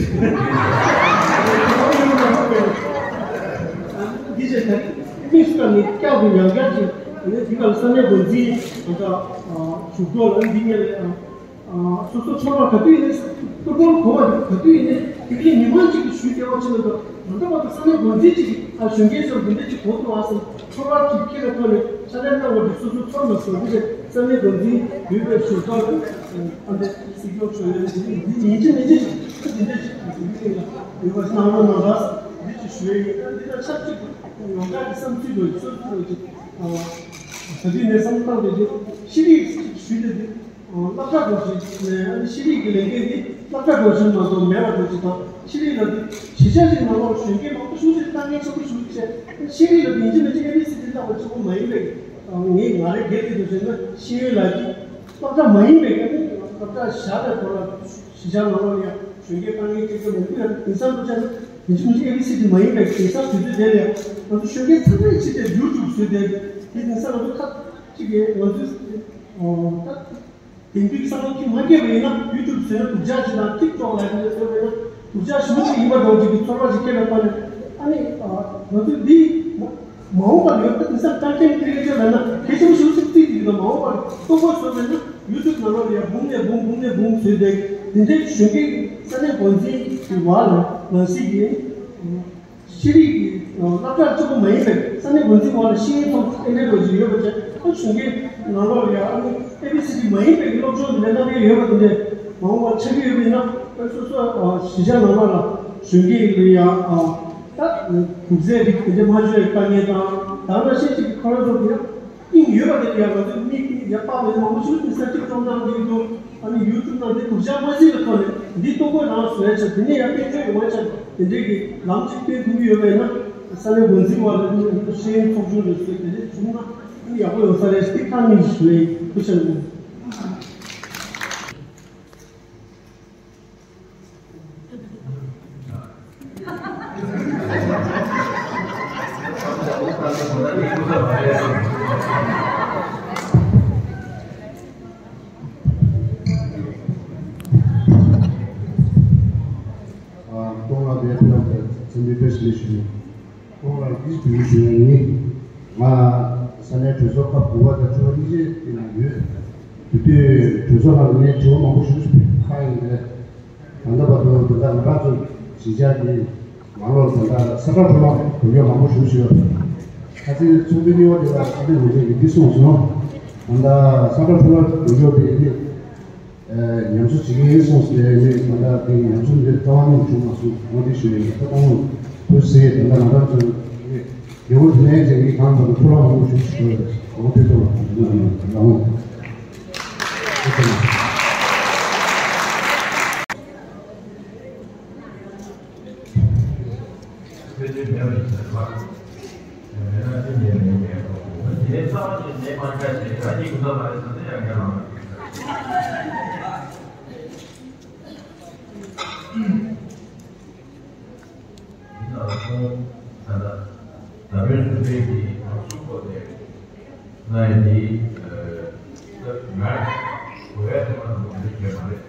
འདི་བྱས་ད་རིང་མི་སུ་དང་ནི་བསྐྱར་དུ་ཡང་བསྐྱར་ཅིག་ནི་དེ་ག་ལ་ས་གནས་འགོ་འཛིན་ད་ལྟ་བཞུགས་གྲོགས་ལ་འདི་ཉེ་ལ་སོ་སོ་ཚོར་བ་ག་དུས་ཡིན་ནའི་ཕུཊ་བོལ་གོ་བ་ག་དུས་ཡིན་ནའི་དེ་ག་ལ་མི་མང་ཅིག་གིས་ཞུས་ཏེ་བ་ཕྱིན་ལ་ད་ད་ལྟ་བར་དུ་ས་གནས་འགོ་འཛིན་ཅིག་གིས་ཨ་གཞོན་སྐྱེས་ཚོར་འདི་འདྲ་ཅིག་གོ་ཐུབ་བ་སོང་། ཚོར་བ་གཅིག་ཁྱེད་ལ་ཐོག་ནས་ཕྱག་ལས་གནང་བ་འདི་སོ་སོ་ཚོར་མ་སོང་། འདི་རེད། ས་གནས་འགོ་འཛིན་འོས་པའི་ཞུ་ཚོགས་ཨ་འདི་སྲིད་སྐྱོང་མཆོག་ཡོད་འདི་འདི་ཡིན་གཅིག་མིན་གཅིག་འདི་འདྲ་ཞིག་འདི་འདྲ་ཞིག་འོས་པ་གནང་རོགས་གནང་ར་འདི་ཅིག་ཞུ་ཡ་ཡིན། འདི་ལ་ཆབས་ཅིག་ཡོང་ག་གི་བསམ་ཚུལ་ལོ་ཡི་སོ་སོ་ལོ་ཅིག་ད་དུས་ནས་བསམ་བློ་བཏང་བསྡད་དུས་ཤེས་རིག་ཞུས་བསྡད་དུས། སློབ་གྲྭ་འགྲོ་བཞིན་ནས་ཨ་ནི་ཤེས་རིག་གི་ལས་འགན་འདི་སློབ་གྲྭ་འགྲོ་བཞིན་མ་གཏོགས་མེད་པ་འགྲོ་བཞིན་དང་། ཤེས་རིག་ལ་དུས་གཞིས་ཆགས་ཅིག་ནང་ལོགས་གཞོན་སྐྱེས་མང་པོ་ཤུགས་ཆེ་དཀའ་ངལ་ཆེན་པོ་ཞིག་བཤད། ཤེས་རིག་ལ་དུས་ཡིན་གཅིག་མིན་གཅིག་ཨེ་བི་སི་ཌི་བསླབ་པ་གཅིག་པོ་མ་ཡིན་པའི། ངས་ང་རེ་སྒེར་གྱི་འདུ་ཤེས་ན་ཤེས་ཡོན་ལ་དུས་སློབ་གྲྭ་མ་ཡིན་པའི་ཨ་ནི་སློབ་གྲྭ་བཞག་པའི་ཐོག་ལ་གཞིས་ཆགས་ནང་ལོགས་ལ་ཡང་གཞོན་སྐྱེས་དཀའ་ངལ་འཕྲད་མཁན་མང་པོ་ཡང་དེང་སང་འདུ་ཤེས་ན་ཡིན་གཅིག་མིན་གཅིག་ཨེ་བི་སི་ཌི་མ་ཡིན་པའི་དེང་སང་དུས་ཚོད་དེ་ལ་ཡང་ང་ཚོ་གཞོན་སྐྱེས་ཚང་མས་ཕྱི་རྒྱལ་ཡུ་ཊུབ་བཟོས་ཏེ་དེ་དེང་སང་ང་ཚོ་ཁ་ཅིག་གིས་ང་ཚོའི་ད། དེང་དུས་བསམ་བློ་ཅིག་མ་སྐྱེས་པ་ཡིན་ན་ཡུ་ཊུབ་བཟོས་ན་སྡུག་ཅག་ཅིག་དང་ཊིག་ཊོག་ལ་ཡིན་ན་བཟོས་པ་ཡིན་ན་སྡུག་ཅག་ཞེ་པོ་ཅིག་ཡིན་པ་འདྲ་བོ་ཅིག་གི་ཚོར་བ་ཅིག་སྐྱེས་པའི་ཐོག་ནས། ཨ་ནི་ང་ཚོས་འདི་མ་འོངས་པར་ཡོད་ད་དེང་སང་ཀོན་ཊེན་ཁི་རི་ཨེ་ཊར་ལབ་ན་གལ་ཆེན་པོ་ཞེ་པོ་ཅིག་བརྩིས་ཀྱི་འདུག་མ་འོངས་པར་རྟོགས་པ་བཟོས་པ་ཡིན་ན་ཡུ་ཊུབ་ནང་ལོགས་ལ་ཡང་འབུམ་ནས་འབུམ་འབུམ་ནས་འབུམ་བཟོས་ཏེ་དེ་འདྲའི་གཞོན་སྐྱེས་ས་གནས་འགོ་འཛིན་གྱི་བར་ལ་ནང་སྲིད་ཀྱི། ཤེས་རིག་གི་སློབ་གྲྭ་གཅིག་པུ་མ་ཡིན་པའི་ས་གནས་འགོ་འཛིན་འོག་ལ་ཤེས་ཡོན་ཐོབ་ཐང་ཨེ་འདྲའི་ལོ་ཅིག་ཡོད་པ་བྱས། ཨ་གཞོན་སྐྱེས་ནང་ལོགས་ལ་ཡང་ཨ་ནི་ཨེ་བི་སི་ཌི་མ་ཡིན་པའི་སློབ་སྦྱོང་དེ་འདྲ་གནང་གི་ཡོད་པ་དེ་འདྲས་མ་འོངས་པར་ཆགས་ཀྱི་ཡོད་པ་ཡིན་ན། ཨ་སོ་སོ་གཞིས་ཆགས་ནང་ལོགས་ལ་གཞོན་སྐྱེས་ལ་ཡང་ད་གུག་རྫས་རིགས་དེ་འདྲས་མ་འཇུ་བའི་དཀའ་ངལ་དང་། ད་ག་ནང་བཞིན་ཅིག་ཁོ་རང་ཚོ་གི་ཡང་དབྱིངས་ཡོད་པ་དེ་ལ་ཡང་ང་ཚོས་མིག་ཡར་སྤར་བའི་མང་པོ་ཞིག་ནི་ས་ཅིག་ཀྲོང་ནང་གི་འདུག་ཨ་ནི་ཡུ་ཊུབ་ནང་དེ་སྡུག་ཅག་མ་ཟིན་པའི་ཐོག་ནས་འདི་གཏོང་དགོས་རང་བཟོ་ཡ་ཆགས། དེ་ནས་ཡང་དཔལ་འབྱོར་ཡོང་བ་ཆགས། དེ་འདྲའི་གི་ལམ་ཅིག་སྟོན་ཐུབ་ཀྱི་ཡོད་པས་ན་ས་གནས་འགོ་འཛིན་བ་ལ་ནི་ཤེས་ཡོན་ཚོགས་ཆུང་རེད་ཟེར་དེ་འདྲ་བྱུང་ན་ཨ་ནི་ཡག་པོ་ཡོང་ས་རེད། དེ་ཁག་གཉིས་ཞུ་ཡ་ཡིན། ཐུགས་རྗེ་ཆེ། ཁོང་ལ་དེ་ཕེབས་པའི་སེམས་པའི་བཀྲ་ཤིས་བདེ་ལེགས་ཞུ། ཁོང་ལ་འདི་བོད་ཞུ་ཡ་ཡིན། ང་ས་གནས་གྲོས་ཚོགས་སྐབས་དགུ་པ་དང་བཅུ་པ་གཉིས་ཆའི་སྟེང་ན་ཡོད། དེ་དུས་གྲོས་ཚོགས་ནང་ནས་དྲི་བ་མང་པོ་ཞིག་ཕེབས་ཡིན་པས། ད་ལྟ་བར་དུ་དེ་དག་ང་རང་ཚོ་གཞིས་ཆགས་ཀྱི་ནང་ལོགས་ད་ལྟ་ས་ཁྲ་འཕྲོ་བརླག་འགྲོ་རྒྱུ་མང་པོ་ཞིག་ཡོད། ཁ་སང་ཚོགས་འདུའི་སྔོན་དེ་ལ་ས་གནས་འགོ་འཛིན་གྱིས་འདི་གསུངས་སོང་། ད་ལྟ་ས་ཁྲ་འཕྲོ་བརླག་འགྲོ་རྒྱུ་དེ་ནི། ཉམས་གསོ་བྱེད་ཀྱི་ཡིན་གསུངས་ཟེར་ནས་ད་ལྟ་དེ་ཉམས་གསོ་འདི་ལྟ་བ་ནི་བྱུང་མ་སོང་། ངོ་དེ་ཞུ་ཡིན། ད་ལྟ་ཁོང་ཚོས་ད་ལྟ་ང་རང་ཚོ་རྒྱལ་པོ་དེ་ནས་ཅིག་གི་གང་དང་ཕུ་ལ་མང་པོ་ཞིག་ཞུ་དགོས་རེད། ངོ་དེ་ཚོ་ལ་ང་ཚོ་ལ་ངོ་། ཕལ་ཆེར་མེད་པ་ཡིན་ཟེར་བ། མེད་ན་ཅི་ཉེས་མེད་མེད་པ། དེ་ནས་རྩ་བ་ཉིད་ནས་མ་ཆགས་ཤིང་རང་ཉིད་ཀུན་བཟང་མ་རེད་ཟེར་ན་ཡང་ངས་ལབ་མ་ཐུབ། ཡིན་ནའང་ཁོང་ད་ལྟ་ད་བོད་སུ་ཕེབས་ཀྱི་ང་ཚོ་སྐོར་ནས་ང་ཡི་འདི་ང་གོ་ཡ་ཐུབ་པ་ནང་དེ་འདྲ་བྱས་མ་རེད།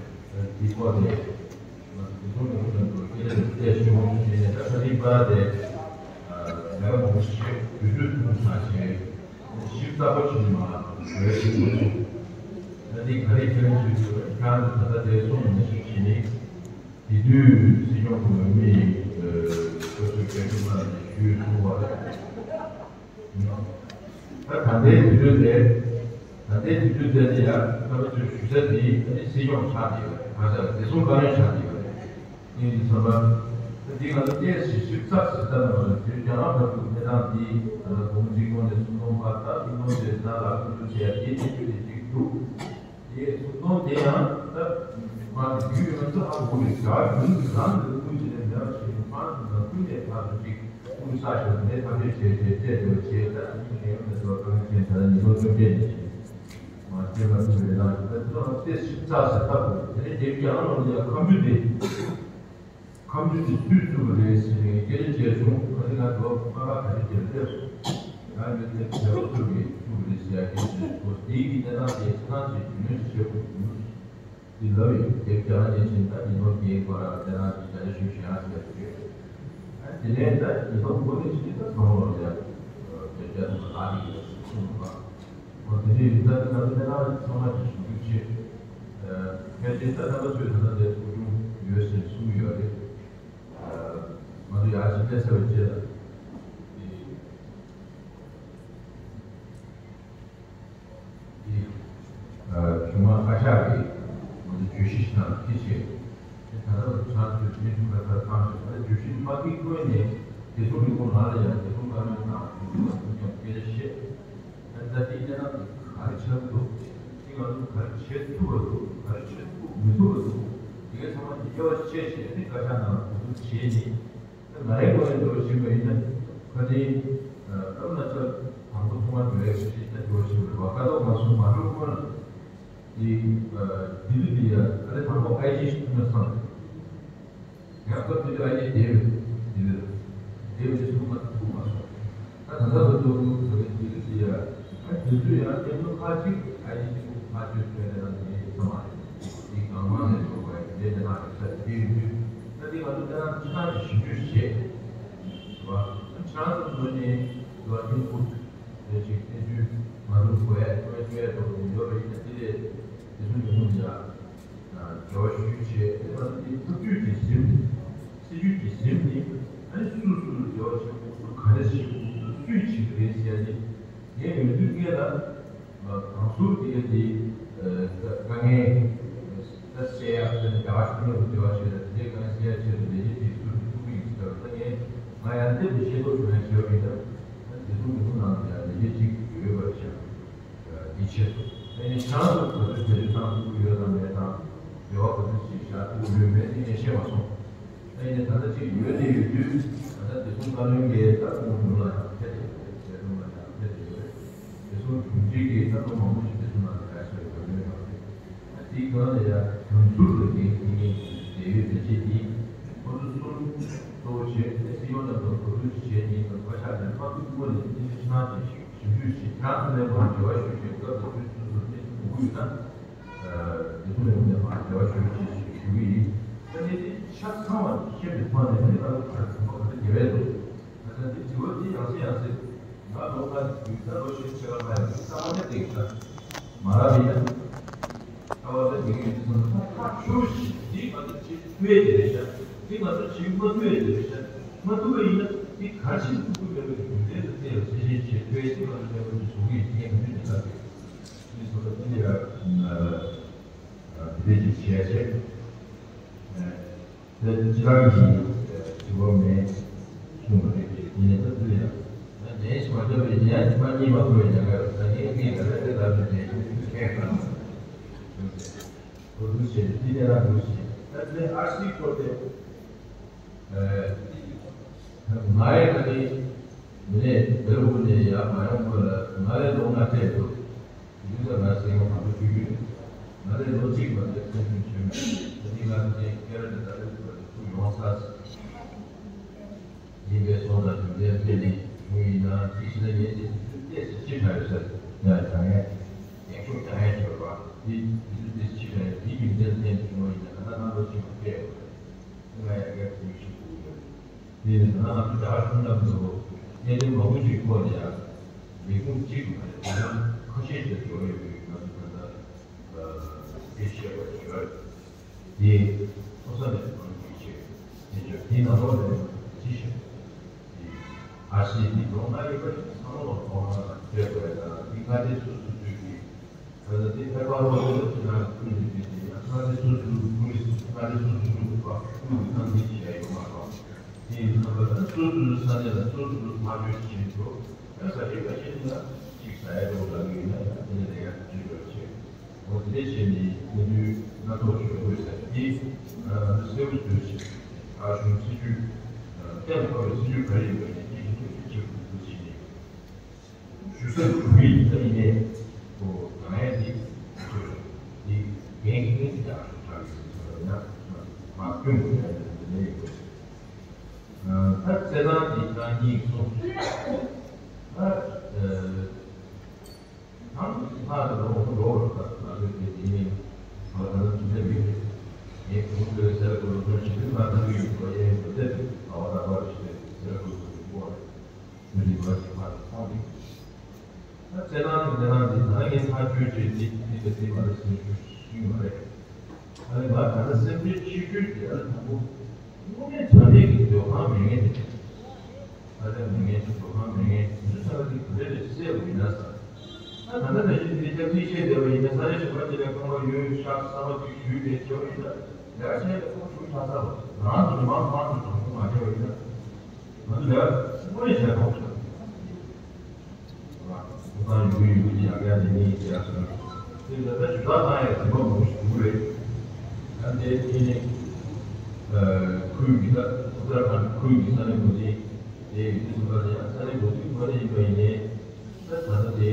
འདི་སྐོར་ནས། དེ་ཚོ་ནི་ཁོང་ཚོ་སྐད་ཆ་དེ་བཤད་ཤེས་མང་པོ་བྱས་ནས་ད་ད་ལྟའི་བར་དེ་ལས་ཀ་མང་པོ་ཞིག་བྱས། དུས་ཚོད་ཐུང་ཐུང་ཞིག་བྱས། ཞིབ་ཚགས་པོ་བྱས་མ་བྱས་ཐུབ་མ་སོང་། ད་ལྟའི་ག་རེ་ཁྱེད་རང་ཚོས་ཁྱེད་རང་ཚོ་ད་ལྟ་དེ་སོང་ནས་ཞིབ་བྱས་ནས་དེ་དུས་སྲིད་སྐྱོང་གི་མི་སྐབས་སུ་སྐད་ཆ་མ་ཞུས་སོང་བ་རེད། ད་ད་ལྟའི་དུས་ཚོད་དེ། ད་ལྟའི་དུས་ཚོད་དེ་ནི་ཡང་སྐབས་སུ་ཞུ་ས་དེ་ནི་སྲིད་སྐྱོང་ཆགས་བསྡད་ཡོད་རེད། ག་ས་བདེ་སྲུང་བཀའ་བློན་ཆགས་བསྡད་ཡོད་རེད། ངས་འདི་བསམ་པ། ད་འདི་ང་ཚོ་སྐད་ཞིབ་ཞིབ་ཚགས་ཞིབ་ཚགས་གནང་བ་རེད། དེ་རྒྱ་ནག་ལྟ་བུ་གནས་སྟངས་འདི་ད་ལྟ་གོང་གཅིག་སྟོང་ནས་སུམ་སྟོང་བར། ད་སུམ་སྟོང་དེ་ནང་ལ་སྐུ་མདུན་བྱས་དེ་གནས་ཚུལ་དེ་གཅིག་འདུག་དེ་སུམ་སྟོང་དེ་ཡང་ད་མ་རྒྱུས་ཡོད་ན་ཚ་ཧ་གོ་རེད། རྒྱ་གར་གཞུང་གིས་རང་གི་ཀུན་གྱིས་ནས་མེད་པ་བྱས་ནས་ཧྥ་རན་སི་ནང་ཁུལ་ནས་ཕར་ཚུར་ཅིག་ཀུན་ས་ཤོར་ནས་ཐབས་ཤེས་བྱས་བྱས་བྱས་དེ་བྱས། ད་ནི་ངས་མི་ཚོ་དཀའ་ངལ་ཅན་ད་ལྟ་ཉིས་སྟོང་བཅོ་བརྒྱད་ནས་བྱས་མ་སྐྱེས་པ་ཚོ་རེད། ད་ད་ཚོ་ལ་ཏེ་ཞིབ་ཚགས་ཟེར་ཐབས་དགོས། དེ་ནས་དེ་རྒྱ་ནག་ལ་ཡ་ཁ་མཆུ་དེ། ཁ་མཆུ་དེ་སུས་བཙུགས་པ་རེད་ཟེར་ནས་སྐད་ཆ་བྱས་བྱུང་། ཨ་ནི་ང་ཚོ་མ་ཁ་ག་རེ་བྱས་ལབ། ང་ཡོད་ཚད་བྱས་པ་ཚུགས་པའི་བཙུགས་པ་རེད་ཟེར་ཡ་སྐད་ཆ་བྱས་སོང་། དེའི་གི་གནས་སྟངས་དེ་ཆ་ཚང་ཅིག་རྒྱུས་ལོན་ཞིག་བྱེད་དགོས་ཀྱི་འདུག་འདི་ལབ་ཡོད། དེ་རྒྱ་ནག་ནས་ཕྱིན་ད་ཉིས་སྟོང་བརྒྱད་བར་ལ་དེ་རང་གི་བརྒྱ་ཆ་ཞུ་བཞག་ཟེར་ཡོད། ཨ་དེ་ནས་ད་ཉིས་སྟོང་དགུ་ནས་ཕྱིན་ད་ཚང་མ་ལ་ཡ་བརྒྱ་ཆ་ཐམ་པ་ལྷག་གི་ཡོད་ཟེར་གསུངས་འདུག་ག་འོ་དེ་འདྲའི་རིགས་ད་ང་ཚོ་གནས་སྟངས་ཚང་མ་གི་ཞིབ་འཇུག་བྱེད། ཕལ་ཆེར་ད་རྣམ་པ་ཚོས་ད་ལྟ་དེ་ཚོགས་ཆུང་ཡོད་ཟེར་གསུངས་ཡོད་རེད། ང་ཚོ་ཡར་ཕྱིན་ཚར་བའི་རྗེས་ལ། དེ་གཞུང་མང་བཀའ་ཤག་གིས་ང་ཚོ་བརྗོད་གཞི་ཞིག་དང་འཁྲིལ་བྱས། དེ་ད་ལྟ་བར་དུ་ཆང་བཅུད་ཐེངས་གསུམ་ཁ་ཐར་བཏང་བྱས། ད་ལྟ་བརྗོད་གཞི་མ་འཁྲིད་སྔོན་ནས་རྒྱལ་སྲུང་ལས་ཁུངས་ནང་ལ་ཡང་རྒྱལ་སྲུང་བཀའ་བློན་དང་དྲུང་ཆེ་ལ་ཐུག་མཁན་སྐད་ཆ་བཤད། ད་དེའི་གནས་སྟངས་དེ་ག་རེ་ཆགས་ཀྱི་འདུག་དེ་ང་ཚོ་ག་རེ་བྱེད་ཐུབ་པ་འདུག་ག་རེ་བྱེད་ཐུབ་མི་ཐུབ་པ་འདུག་དེ་གའི་ཚང་མ་དེ་དབྱེ་བ་ཕྱེ་བྱས་ནས་བཀའ་ཤག་ནང་ལ་གོ་བསྡུར་བྱས་ནས། ད་ང་རའི་ངོས་ནས་འགྲོ་བཞིན་པ་ཡིན་ན། ཁ་ནི་ཨ་ན་ཆ་དང་པོ་ཐོག་མ་འགྲོ་ཡག་ཞིག་ད་འགྲོ་བཞིན་པ་རེད་བ། ཀ་ཏོག་མ་སོང་མ་འགྲོ་སྔོན་ལ་དེ་ལྡི་ལི་དེ་ཡ་ཨ་རེ་དང་པོ་ཨའི་ཇི་ཞིག་ཐུག་ན་བསམ། ཡང་སྐབས་དེ་དུས་ཨ་ཡེ་བསྡད་ཡོད། དེ་ལ་བསྡད་ཡོད་དེ་ཚོ་མ་ཐུག་མ་སོང་། ད་ད་ལྟ་བར་དུ་བོད་པའི་དེ་རིགས་དེ་ཡ། ཨ་དེ་ཚོ་ཡང་སྐྱབས་མགོན་ཁག་ཅིག་ཨ་ཡེ་གཅིག་པུ་ཕར་ཚུར་ཐོན་ནས་ན་དེ་ཡིན་ས་མ་རེད། དེ་གང་མང་ནས་འགྲོ་བ་ཡིན་དེ་དེ་ན་རེད་ས་དེ་ཡོད་དུས། ད་དེ་ང་ཚོ་དེ་རང་ཕྱི་ནང་གི་ཞིབ་འཇུག་བྱས། རེད་བ། ཕྱི་ནང་དུ་འགྲོ་ནས་རེད་བ། ཐུགས་ཁུར་དེ་ཅིག་བསྟན་རྒྱུ་ང་ཚོ་གོ་ཡ་གོ་ཡ་གོ་ཡ་འགྲོ་གི་ཡོད་པ་ཡིན་ན། དེ་ལས་དེ་ཚོ་ཉུང་ཉུང་ཡ། འབྲེལ་བ་ཞུ་རྒྱུ་བྱས། ཨ་ནི་ཐབས་ཇུས་ཀྱི་གཟིམ། སྲིད་ཇུས་ཀྱི་གཟིམ་ནི། ཨ་ནི་སུ་སུ་ལ་འབྲེལ་བ་བྱེད་དགོས། སུ་ག་རེ་བྱེད་དགོས། སུ་སུས་བྱེད་ཀྱི་རེད་ཟེར་ཡ་ནི། ངའི་འོས་བསྡུ་སྔོན་ལ་གང་ཟུར་དེ་ག་དེ་དཀའ་ངལ་ད་སེལ་ཡག་ཆེད་དུ། རྒྱ་གར་ཕྱོགས་ནས་འབྲེལ་བ་བྱས་ཏེ་དེ་དཀའ་ངལ་སེལ་ཡག་ཆེད་དུ་ལས་འགུལ་ཅིག་ཚུགས་ཐུབ་ཀྱི་ཡིན་ཟེར་བ། ད་ངས་ང་ཡང་དེ་འདྲ་ཤེས་རྟོགས་བྱུང་ཡ་བྱས་པ་ཡིན་ན། ད་དེ་ཚོ་མི་ཚོ་ནང་དུ་ཡང་ལས་འགུལ་ཅིག་ཡོད་པར་བྱས། འདི་ཆེད་དུ། ཨ་ནི་ཁྱེད་རང་ཚོ་ག་ཚོད་བེད་སྤྱོད་བཏང་ཐུབ་ཀྱི་ཡོད་དམ་མེད་དང་། འབྲེལ་བ་ག་ཚོད་ཅིག་བཞག་ཐུབ་ཀྱི་ཡོད་མེད་དེ་ངས་ཤེས་མ་སོང་། ཨ་ནི་ད་ལྟ་ཅིག་ཡོད་དེ་ཡོད་དུས། ད་ལྟ་བདེ་སྲུང་བཀའ་བློན་གྱིས་ད་ཁོང་ནང་ལ་ཡང་ཕེབས་ཏེ་ཡོད་རེད། བདེ་སྲུང་ལ་ཡང་ཕེབས་ཏེ་ཡོད་རེད། བདེ་སྲུང་དྲུང་ཆེ་གིས་ད་ལོ་མང་པོ་ཞིག་བདེ་སྲུང་ནང་ལ་ཡང་ཞེས་པའི་བཀའ་བློན་ཡོད་རེད། ཨ་དེའི་སྒང་ལ་ཡང་དོན་ཟུར་དུ་འགན་འཁྱེར་མཁན་གྱི་འབྲེལ་ཡོད་ལས་བྱེད་དེ་ཁོ་ཚོ་གསུམ་གཙོ་བོ་བྱས་ཏེ་སྲིད་སྐྱོང་མཉམ་དུ་གོ་བསྡུར་ཞིག་བྱས་ནས་དང་བཀའ་ཤག་ནས་མ་ཐུག་སྔོན་ནས་ཨ་ནི་ཕྱི་ནང་གི་ཞིབ་འཇུག་བྱེད། ཁྱེད་རང་ཚོ་ནས་མར་འབྲེལ་བ་ཞུ་བྱེད་སྐབས་དང་དུས་སོ་སོར་གནས་ཚུལ་གོ་གི་ཡོད་ན། དེ་ཚོ་ནས་ནས་མར་འབྲེལ་བ་ཞུ་བྱེད་ཞུ་གི་ཡིན། ད་ནས་དེ་ཆ་ཚང་བ་ཤེས་པའི་ཐོག་ནས་ནི་ད་ལོ་ག་རེ་གོམ་པ་ག་ཚོད་རྒྱབ་ཡས་འདུག་ད་ལྟ་འདི་དྲི་བ་འདི་ཡང་སེ་ཡང་སེ། ང་ལོ་ལྔ་ཡིན་ད་ལོ་ཤེས་ཆེ་བ་ལྔ་ཡིན་ད་ལྟ་ལྟ་བ་འདི་ཡིན་ད། མ་རབས་ཡིན་ན། ལྟ་བ་འདི་འདི་ཡིན་ཙང་ད་ཁྱོད་ཤི་འདི་ང་ཚོ་བྱེད་ཐུབ་ཡས་དེ་རེད་ཤག་འདི་ང་ཚོ་བྱེད་མ་ཐུབ་ཡས་དེ་རེད་ཤག་མ་ཐུབ་པ་ཡིན་ན་འདི་ག་རེ་བྱེད་ཐུབ་ཀྱི་མེད་པའི་རྒྱུ་མཚན་དུ་བལྟས་ལ་ཤེས་བྱེད་བྱེད་ཐུབ་ཡས་འདི་ང་ཚོ་མེད་པ་འདི་བཟོ་གི་ཡིན། ངས་མི་འདི་ལྟ་གི་འདི་ཚོ་ལ་འདི་ཡ་དེ་འདྲས་ཅིག་བྱས་བྱས། དེ་ཅི་རང་གིས་དྲི་བ་མེད་གསུངས་པ་རེད། དེ་ནས་ད་དུ་ཡང་ནས་ཞིག་མ་བརྒྱབ་པའི་ཉན་མ་རྙེད་མ་ཐུབ་པའི་ཉན་ག་ད་ངས་ངས་ད་ལྟ་དེ་ལབ་ནས་ནས་ཁྱེད་ཁྱེད་གང་གོ་འདུག་བྱས་དེ་ནས་རང་འདུག་བྱས་ད་དེ་ཨར་སི་སྐོར་དེ། ང་ཡི་ད་ནི་མི་ནས་བེ་རུ་ནས་ཡར་མ་ཡོང་སྔོན་ལ་ང་ལས་ལོ་ལྔ་སྤྲད་འདུག་ཡིན་ཙང་ང་སེམས་ཁམས་དུ་ཆུ་རྒྱུས་ང་ལས་ལོ་གཅིག་མ་ཟད་སེམས་ཤུགས་ཆེན་པོ་ད་ནི་ང་ཚོ་ཀེ་ར་ནས་ད་རེས་བར་དུ་ཐུག་ཡོང་ཚར་ཡིན་པའི་སོང་ཙང་རྒྱུ་མཚན་དེ་ནི་བྱུང་ཡིན་ན་དེ་ཕྱི་ལ་ངས་དེ་ཚོ་ཏོག་ཙམ་ཅི་དྲག་ཡོད་ས་ཡང་དྲང་ཡང་ཡང་ཤུགས་དྲང་ཡང་ཆོག་པ་དེ་དེ་ཚོ་ཏོག་ཙམ་ཅི་དྲག་ཡོད་དེ་རྒྱུ་མཚན་ལྡན་དུ་བྱུང་བ་ཡིན་ན་ད་ལྟ་ང་ལོ་གཅིག་མ་སྤྲད་ཡོད་པ་རེད། ང་ཡང་སྐད་ཆ་ཞིག་གོ་གི་ཡོད། དེ་ནི་ད་ང་ཚོ་རྒྱ་གར་གཞུང་ལམ་དུ་གནད་དོན་མང་པོ་ཞིག་ཐོག་ནས་ཡང་ལས་ཁུངས་གཅིག་མ་རེད། དེ་ཡང་ཁ་ཤས་ཤིག་འགྲོ་ཡོད་པའི་ང་ཚོ་ད་ལྟ་དེ་བཤད་པ་ཞུ་ཡ་རེད། དེ་ཐོག་ས་ནས་གང་ཡོད་ཆེ་དེ་ཚོ་དེ་ནང་ལོགས་ནས་ཅི་ཞིག་ཨ་སི་དེ་ལོ་ལྔ་ཡོད་པ་ཞིག་བསམ་བློ་གཏོང་ན་སྤྲད་དགོས་ཡ་ད་དེ་ལྔ་སྡེ་སོ་སོ་སོའི་གི་ད་ལྟ་དེ་ཕལ་པ་རོགས་ཀྱི་ནང་ཁུལ་ནས་བྱས་ཏེ་ཡང་ལྔ་སྡེ་སོ་སོའི་ཁུལ་ལྔ་སྡེ་སོ་སོའི་ཁུལ་དུ་ཁུལ་གྱི་ནང་འདི་བྱས་ཡོད་མ་རེད། དེ་ཡིན་ཙང་ད་ལྟ་སོ་སོའི་ས་གནས་ལ་སོ་སོའི་ཐག་གཅོད་བྱེད་འགྲོ་ཡང་ས་ཆའི་ཁ་ཤས་ནི་ལ་གཅིག་ཟ་ཡ་འགྲོ་ལ་ཡོད་ན་ཡང་དེ་ནས་ལས་ཀ་བྱེད་འགྲོ་བྱེད། འོ་དེ་འདྲས་བྱས་ནས་གནད་དོན་སྣ་ཚོགས་ཤིག་ཡོང་གི་རེད་ཟེར་དེ་ང་རང་ཚོ་གསལ་པོ་བཟོས་བྱས་ཨ་གཞུང་སྲིད་ཇུས་གཏན་ལ་ཕབ་པའི་སྲིད་ཇུས་ག་རེ་ཡིན་པ་ནས་དེ་ཞིག་ཐུགས་རྗེ་ཆེ་དགོངས་ཚུལ་བྱས་ནས། ཞུ་ས་གྲུབ་ཡིན་ད་ཡིན་ནའི་ཁོ་གང་ཡང་འདི་ཁོ་འདི་འགན་འཁྱེར་འདི་ཡག་ཤོས་ཆགས་ཡོད་ཟེར་བ་ཡིན་ན་མ་སྐྱོན་དགོས་ཡ་འདི་ལས་ཡོད། ད་རྩེད་ཐང་འདི་ད་གཉིས་གསུངས། ད་ཨ་ཐང་ལྷག་ཏུ་ལོ་ངོ་ལོ་རུ་ད་ང་ཚོའི་དེ་འདི་ནས་ང་ཚོ་དུས་ཚོད་མེད་རེད། ངས་གོང་དུ་ཟེར་དགོས་ལོ་ཚོད་ཞིག་ལ་ང་ཚོའི་ཡུལ་ལོ་ཡན་དུ་བསྡད་དུས་ལྟ་བ་ལྟ་བ་རེ་ཞིག་ཟེར་དགོས་ཀྱི་འདུག་གོ། མི་རིགས་མ་ཞིག་ཕར་ཚང་རེད། ད་རྩེད་ཐང་གི་གནས་སྟངས་འདི་ད་ལྟ་ངས་ཐག་གཅོད་བྱས་འདི་འདི་ག་འདི་མ་རེད་ཟེར་རྒྱུ་ཞིག་མ་རེད། ཨ་ནི་ང་ད་ལྟ་སེམས་ཁྲལ་ཆེ་ཤོས་དེ་ཨ་ནི་དང་པོ་དངོས་གནས་དྲང་གནས་ཀྱི་སྡོད་ཁང་མེད་མཁན་དེ་རེད། ད་ལྟ་མེད་མཁན་དེ་སྡོད་ཁང་མེད་མཁན་དེ་ཚོ་ས་ཆ་དེ་ག་འདྲ་རེད་སེལ་དགོས་ཡིན་ན་ཟེར། ད་ད་ལྟ་ནས་བཞིན་དེ་སྐྱབས་རྩིས་བྱས་བསྡད་པ་ཡིན་ན་ས་ཆ་གཞན་པ་ཅིག་ལ་ཁང་པ་ཡོད་ཤག་གསར་པ་ཅིག་ཞུས་ཏེ་བྱས་པ་ཡིན་ན་ལས་ཀ་བྱས་ཏེ་ཁོང་ཞུ་ཆ་ས་ལ་ང་རང་ཚོ་མི་མང་མང་དུ་གྲོགས་པོ་མ་བྱས་པ་ཡིན་ན། ང་ཚོ་ལས་ཀ་དངོས་གནས་བྱས་ཐོག་ཆགས། ཡོད་ཡོད་ཀྱི་ཡང་ཡང་ནས་ནས་ཡ་སོང་། དེ་ལ་ད་ཞུ་དག་བཏང་ཡ་རིམ་པ་མང་པོ་ཞིག་འདུག་རེད། ད་དེ་ཨེ་ནས་ཁུལ་གྱི་ད་ཨུ་ཏར་ཁཱན་ཁུལ་གྱི་ས་གནས་འགོ་འཛིན་དེ་ཡིན་དུས་ཙམ་པ་ལ་ཡང་ས་གནས་འགོ་འཛིན་ཁོ་རང་ཡིན་པ་ཡིན་ནའི་ད་ད་ལྟ་དེ་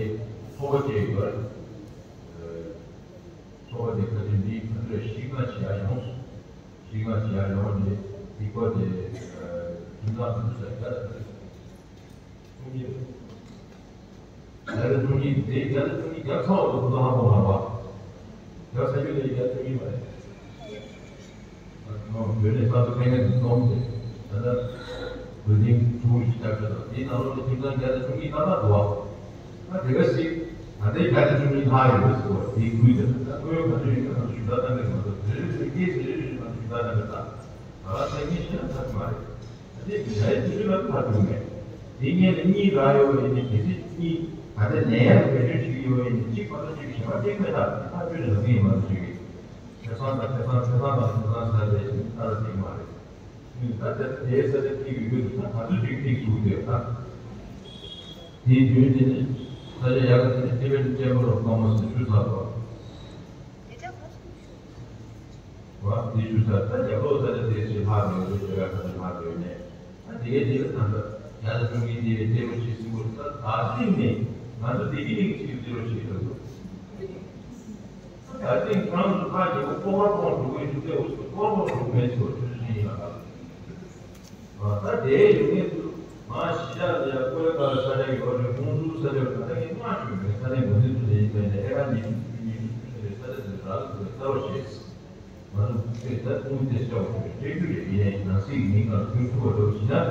ཚོགས་པ་བཅས་ཡོད་རེད། ཚོགས་པ་དེ་ཁ་ཅིག་འདི་ང་ཚོས་གཞི་རྐང་བྱེད་ཡ་ཡོང་། གཞི་རྐང་བྱེད་ཡ་ཡོང་ནས་སྡིག་པ་དེ་ཁྱིམ་ཚང་དེ་ཚོ་ལ་རྒྱ་ལ་ཁ་ཅིག་ཆུང་ཉེ་རེད། རྒྱ་ལ་ཆུང་ཉེ་དེ་རྒྱ་ལ་ཆུང་ཉེ་རྒྱ་ཚ་བ་དེ་ཁོ་ཚོ་ཧ་གོ་མ་རེད་པ། རྒྱ་ཚ་རྒྱུ་དེ་རྒྱ་ཆུང་ཉེ་མ་རེད། ཨ་ཁོང་བོད་ནས་ས་ཐོ་ཕན་ཁ་ཅིག་གཏོང་དེ་ད་ལྟ་བོད་དིང་ཚུགས་ཀྱི་ལྟ་ཁྲ་དང་དེའི་ནང་ལོགས་ལ་ཁྱིམ་ཚང་བརྒྱ་དང་བཅུ་གཉིས་ལྷག་ལྷག་འདུག་བ། ད་དེ་ག་ཞིག་ད་ལྟའི་བརྒྱ་དང་བཅུ་གཉིས་ལྷག་ཡོད་པ་ཟེར་བ་དེའི་ཁུལ་དེ་ད་ཁོའི་ག་ཚོད་ཡིན་ན་ང་ཚོ་ཞུ་དག་གཏང་གི་མ་གཏོགས་དེ་རེ་རེ་བཞིན་སྐད་ཆ་རེ་རེ་བཞིན་ང་ཚོ་ཞུ་དག་གཏང་གི་ད་ད་ག་ཚད་ངས་བཤད་ན་ཚར་གི་མ་རེད། ད་དེ་བྱ་ཡི་དུས་ཚོད་ལ་ཕར་འགྲོ་མེད། དེ་སྔོན་ལ་གཉིས་རག་ཡོད་པ་ཡིན་ན་གལ་སྲིད་གཉིས་ད་ལྟ་ནས་ཡར་བེད་སྤྱོད་བྱེད་ཀྱི་ཡོད་པ་ཡིན་ན་གཅིག་མ་གཏོགས་གཅིག་གཞན་པ་སྟེང་མེད་ད་ཐག་ཆོད་ནས་ལབ་ཀྱི་ཡིན་མ་གཏོགས་གཅིག་གི་ཁེ་བཟང་དང་ཁེ་བཟང་ཁེ་བཟང་དང་ཁེ་བཟང་ཟེར་བས་ཨ་ར་དེ་མ་རེད། ད་ལྟ་དེའི་ས་ཆ་ཐིག་ཡོད་དུས་ད་ག་ཚོད་ཅིག་ཐིག་ཟུག་དེ་ད། དེའི་དུས་དེ་ནི་ས་ཆ་ཡག་གི་དེ་ནི་ཐེ་བན་ཅན་པོ་རོ་ཀོང་མོ་སི་ཆུ་ཚ་བ། བ་དེ་ཆུ་ཚ་ད་རྒྱབ་ལོགས་ས་ཆ་དེ་ཞིག་ལྷག་ཡོད་དུས་ཞེ་ག་ས་ཆ་ལྷག་ཡོད་ནས་ད་དེ་གའི་དེ་ལ་ད་ལྟ་རྒྱ་ལ་ཀྲུང་གིས་དེ་བའི་ལྟད་མོ་ཆེ་སྲིན་པོ་ད་ད་སྲིད་ནས་ང་ཚོ་བདེ་སྐྱིད་གླིང་གི་ཆེད་དུ་རོ་ཞིག་ཡོད་འདུག་ད་ཐེངས་ཁོ་རང་ཚོ་ཕར་རྒྱལ་པོ་ཀོ་ཧ་ཀོང་འགྲོ་གི་འདུག་སྟེ་འུ་ཚོ་ཀོ་ཧ་ཀོང་འགྲོ་མེད་ཟེར་བ་ཆུ་ཚོད་ཡིན་ལ་ད་ལྟ་དེའི་ཡོད་ངེས་སུ་མ་གཞི་བཞག་ལ་ཡ་ཀོ་ཡ་ཀ་ལ་ས་ཆ་ཡོད་རེད། ཁོང་ཚོའི་ས་ཆ་ད་ལྟ་ངས་མ་ཞུས་མེད། ས་གནས་འགོ་འཛིན་ཚོ་ནས་ཡིན་པ་ཡིན་ན་ཨེ་ཀར་ཉི་ཤུ་ཉི་ཤུ་ནས་ས་ཆ་དེ་རག་གི་འདུག་གསལ་པོ་བྱས། ང་ཚོ་ཚོས་ད་ཀུན་གྱིས་བཤད་པ་ཞུ་བའི་སྤྲད་རྒྱུ་རེད། ཡིན་ནའི་ནང་སྲིད་ཀྱི་མིང་ནང་བསྐྱུར་ཐུབ་པ་འདྲ་བོ་ཞིག་ན་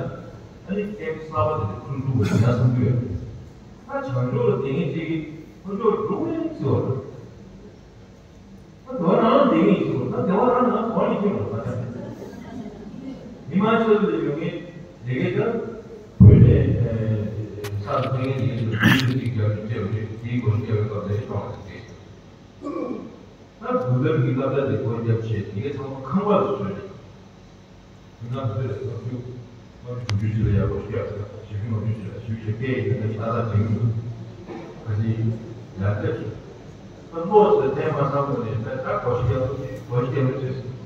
ཨ་ནི་ཁེབ་གསར་པ་དེ་ཚོ་བསྐྱུར་ཐུབ་པ་ཡིན་ན་བསམ་རྒྱུ་ཡོད། ད་བྱང་ཕྱོགས་ལ་དེ་ངས་ཅིག་གིས་ཁོ་ཚོ་འགྲོ་ངེས་ཟེར་བ་རེད། ད་དེ་བ་རང་ལ་དེ་ངས་ཟེར་བ་ད་དེ་བ་རང་ང་གོ་ནས་ཁྱེར་བ་ད་ད་ཉི་མ་ཆེ་ལ་ཡོང་ངེས་དེ་གས་ད་བོད་ནས་ས་ལ་ཕན་ངེས་དེ་གས་ཚོ་ཅིག་རྒྱབ་ཀྱི་སྤྲད་པ་རེད། དེའི་སྐོར་སྐྱབས་པའི་སྐབས་ལ་ཤོག་ལ་དེ། ད་བུ་ལབ་ཀྱི་སློབ་གྲྭ་དེ་སྒོ་རྒྱབ་བྱས་དེ་གའི་ཚང་མ་ཁང་པ་ལ་བཟོས་རེད། དེ་ན་བཟོས་རེད། ལྔ་བཅུ་ལྔ་བཅུ་དྲུག་ཅུ་ལ་ཡག་པོ་ཞིག་ཡག་བཞི་བཅུ་ལྔ་བཅུ་ཞིག་ལ་ཞུ་ཞེས་སྐད་ཡིག་དེ་འདྲ་ཏག་ཏག་བྱེད་ཀྱི་འདུག་ཁ་ཅིག་ཡར་སླེབས་སོང་། ད་བློ་ཟེར་ཐེངས་མ་ཚང་པོ་ནས་ད་ད་སྒོ་ཤིག་རྒྱབ་ཀྱི་སྒོ་ཤིག་རྒྱབ་ཀྱི་ཟེར་སོང་།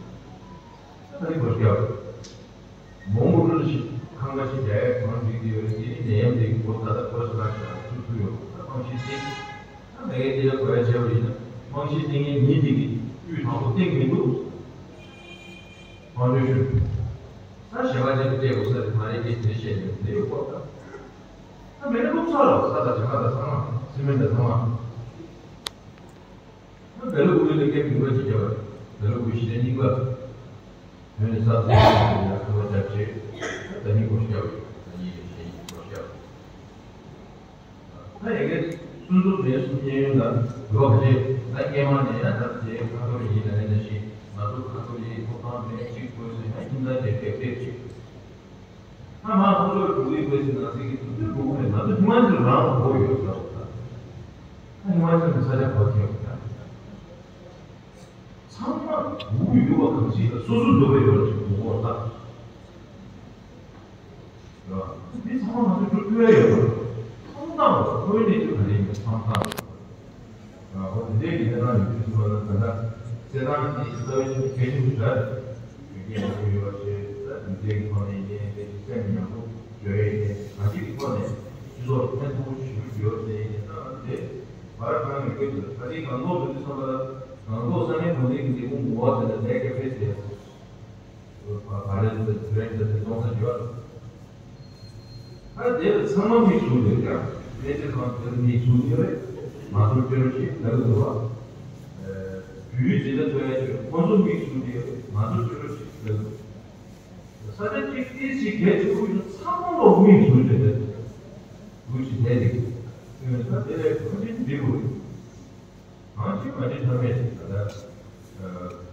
ད་ད་རེས་སྒོ་ཤིག་རྒྱབ། མོང་གོ་ཀྲུའུ་ཞིག་ཁང་པ་ཞིག་རྒྱག་ཡས་གང་འགྲིག་དེ་ཡོད་ཟེར་ནས་ནད་ཡམས་དེ་གི་སྒོ་ད་ལྟ་སྒོ་ཞིག་ལ་བཞག་ཚུགས་ཚུགས་ཡོད། ད་རྨང་གཞི་བཏིང་། ད་མེ་ཡི་དེ་ལ་གོ་ཡ་བྱས་པ་ཡིན་ན་རྨང་གཞི་བཏིང་མཁན་མི་དེ་གིས་དབུས་དང་པོ་བཏིང་མི་འདུག་དམངས་གཙོའི་ཤུགས། ད་ཞལ་ཁ་ཅིག་སྤྲད་དགོས་ས་རེད་མ་རེད་ཀྱི་དེ་བཤད་ཡོད་དེ་ཡོད་པ། ད་མེ་ལ་ལུག་ཚ་ལ་ས་དང་ཇ་ཁ་དང་ཚང་མ་སི་མེན་དང་ཚང་མ། ད་བེ་ལ་ཀུ་ལི་ལ་སྐད་མི་དགོས་ཅིག་བརྒྱབ་པ་རེད། བེ་ལ་ཀུ་ལི་ཞི་བདེ་རྙིང་པ། བོད་ནས་ས་མཚམས་ཡ་ཁ་པར་རྒྱབ་བྱས། ད་ད་ནི་སྒོ་ཕྱེ་བ་རེད། ད་ཡིན་རེད་བཤད་ཡིན་སྒོ་ཕྱེ་བ་རེད། ད་ཡ་གི་སུན་སུ་མེད་སུ་གཉན་ཡོད་ལ་འགྲོ་བ་རེད། ད་སྔས་མ་ནས་ཡང་ད་དེ་ཁ་ཐོར་ཡིན་ལ་ཡིན་ན་ཞིག་ང་ཚོ་ཁ་ཐོར་ཡིན་ཐོབ་ཐང་མེད་ཅིག་དགོས་ཟེར་ན་ཁྱིམ་ཚང་དེ་ཕེབས་ཕེབས་ཅིག་ད་མ་ཁོ་ཚོར་འགྲོ་གི་དགོས་ཟེར་ན་ཟེར་གི་དུས་ཚོད་འགྲོ་གི་མེད། ང་ཚོ་ཉི་མ་ཅིག་རང་ལ་གོ་ཡོད་ཟེར་བ་ད། ད་ཉི་མ་ཅིག་ནས་ས་ཆ་གོ་ཐེངས་ཡོད་ད། ཚང་མ་སྒུག་ཡོད་པ་གང་ཞིག་ལ་སོ་སོ་འགྲོ་བའི་ཡོད་ལ་ཅིག་སྒུག་གོ་ད། རེད་བ། འདི་ཚང་མ་ང་ཚོས་སྒྲུབ་ཐུབ་ཡ་ཡོད་པ། ཚང་མ་བཏང་བ་ཁོའི་གནས་ཚུལ་ག་རེ་ཡིན་པ་ཚང་མ་བཏང་བ། ཨོ་དེ་འདྲའི་གི་གནས་སྟངས་ཡོད་དུས་ཙམ་པ་ལ་ད་ལྟ་རྩེད་ཐང་གི་རྩ་བའི་ཆ་ནས་གལ་ཆེན་པོ་ཞིག་རེད། དགེ་རྒན་ཡག་པོ་ཡོད་པ་བྱས་ད་དེ་འདྲའི་གི་ཐོག་ནས་ཡིན་ནའི་དེ་སེམས་ཡག་པོ་བརྗོད་ཡས་ཡིན་ནའི་གང་ཅིའི་ཐོག་ནས་སྤྱི་ཚོགས་ལ་ཕན་ཐོགས་པོ་ཞིག་ཞུ་རྒྱུ་ཡོད་ཟེར་ཡིན་ནའི་ད་དེ་བར་གང་ཡོད་སྐད་ཆ་ད་ལྟའི་སྒང་ཏོག་འགྲོ་དུས་ཙམ་པ་ལ་སྒང་ཏོག་ས་གནས་གོ་གནས་ཀྱི་ལས་ཁུངས་ངོ་བ་དེ་ལ་ལས་ཀ་ཕེབས་ཟེར་ཡ་ད་རེས་ད་དེ་རེད་ད་དེ་གཏོང་ས་ཡོད། ད་དེ་ལ་ཚང་མ་མིག་ཟུང་ཡོད་ཀྱང་གནས་ཚུལ་གང་དེར་མིག་ཟུང་ཡོད་རེད། མ་གཏོགས་སྤྱོད་རོགས་ཤིག་ལ་གི་འདུག་བ། བོད་ཡིག་ཇི་ལྟར་ཐོན་ཡ་ཆོད་ཁོ་ཚོ་མིག་ཟུང་དེ་ཡོད་རེད། མ་གཏོགས་སྤྱོད་རོགས་ཤིག་ལ་གི་འདུག་ས་ཆ་གཅིག་ཏིས་ཞིག་གལ་ཆེ་པོ་ཡོད་ཚང་མ་ལོག་མིག་ཟུང་ཡོད་རེད། འདུག་ཅི་དེ་རེད། ད་དེ་ལས་གང་ཅི་འདི་དགོས་རེད། གང་ཅི་མ་འདྲི་ཐབས་མེད་ཅིག་ད་ལྟ།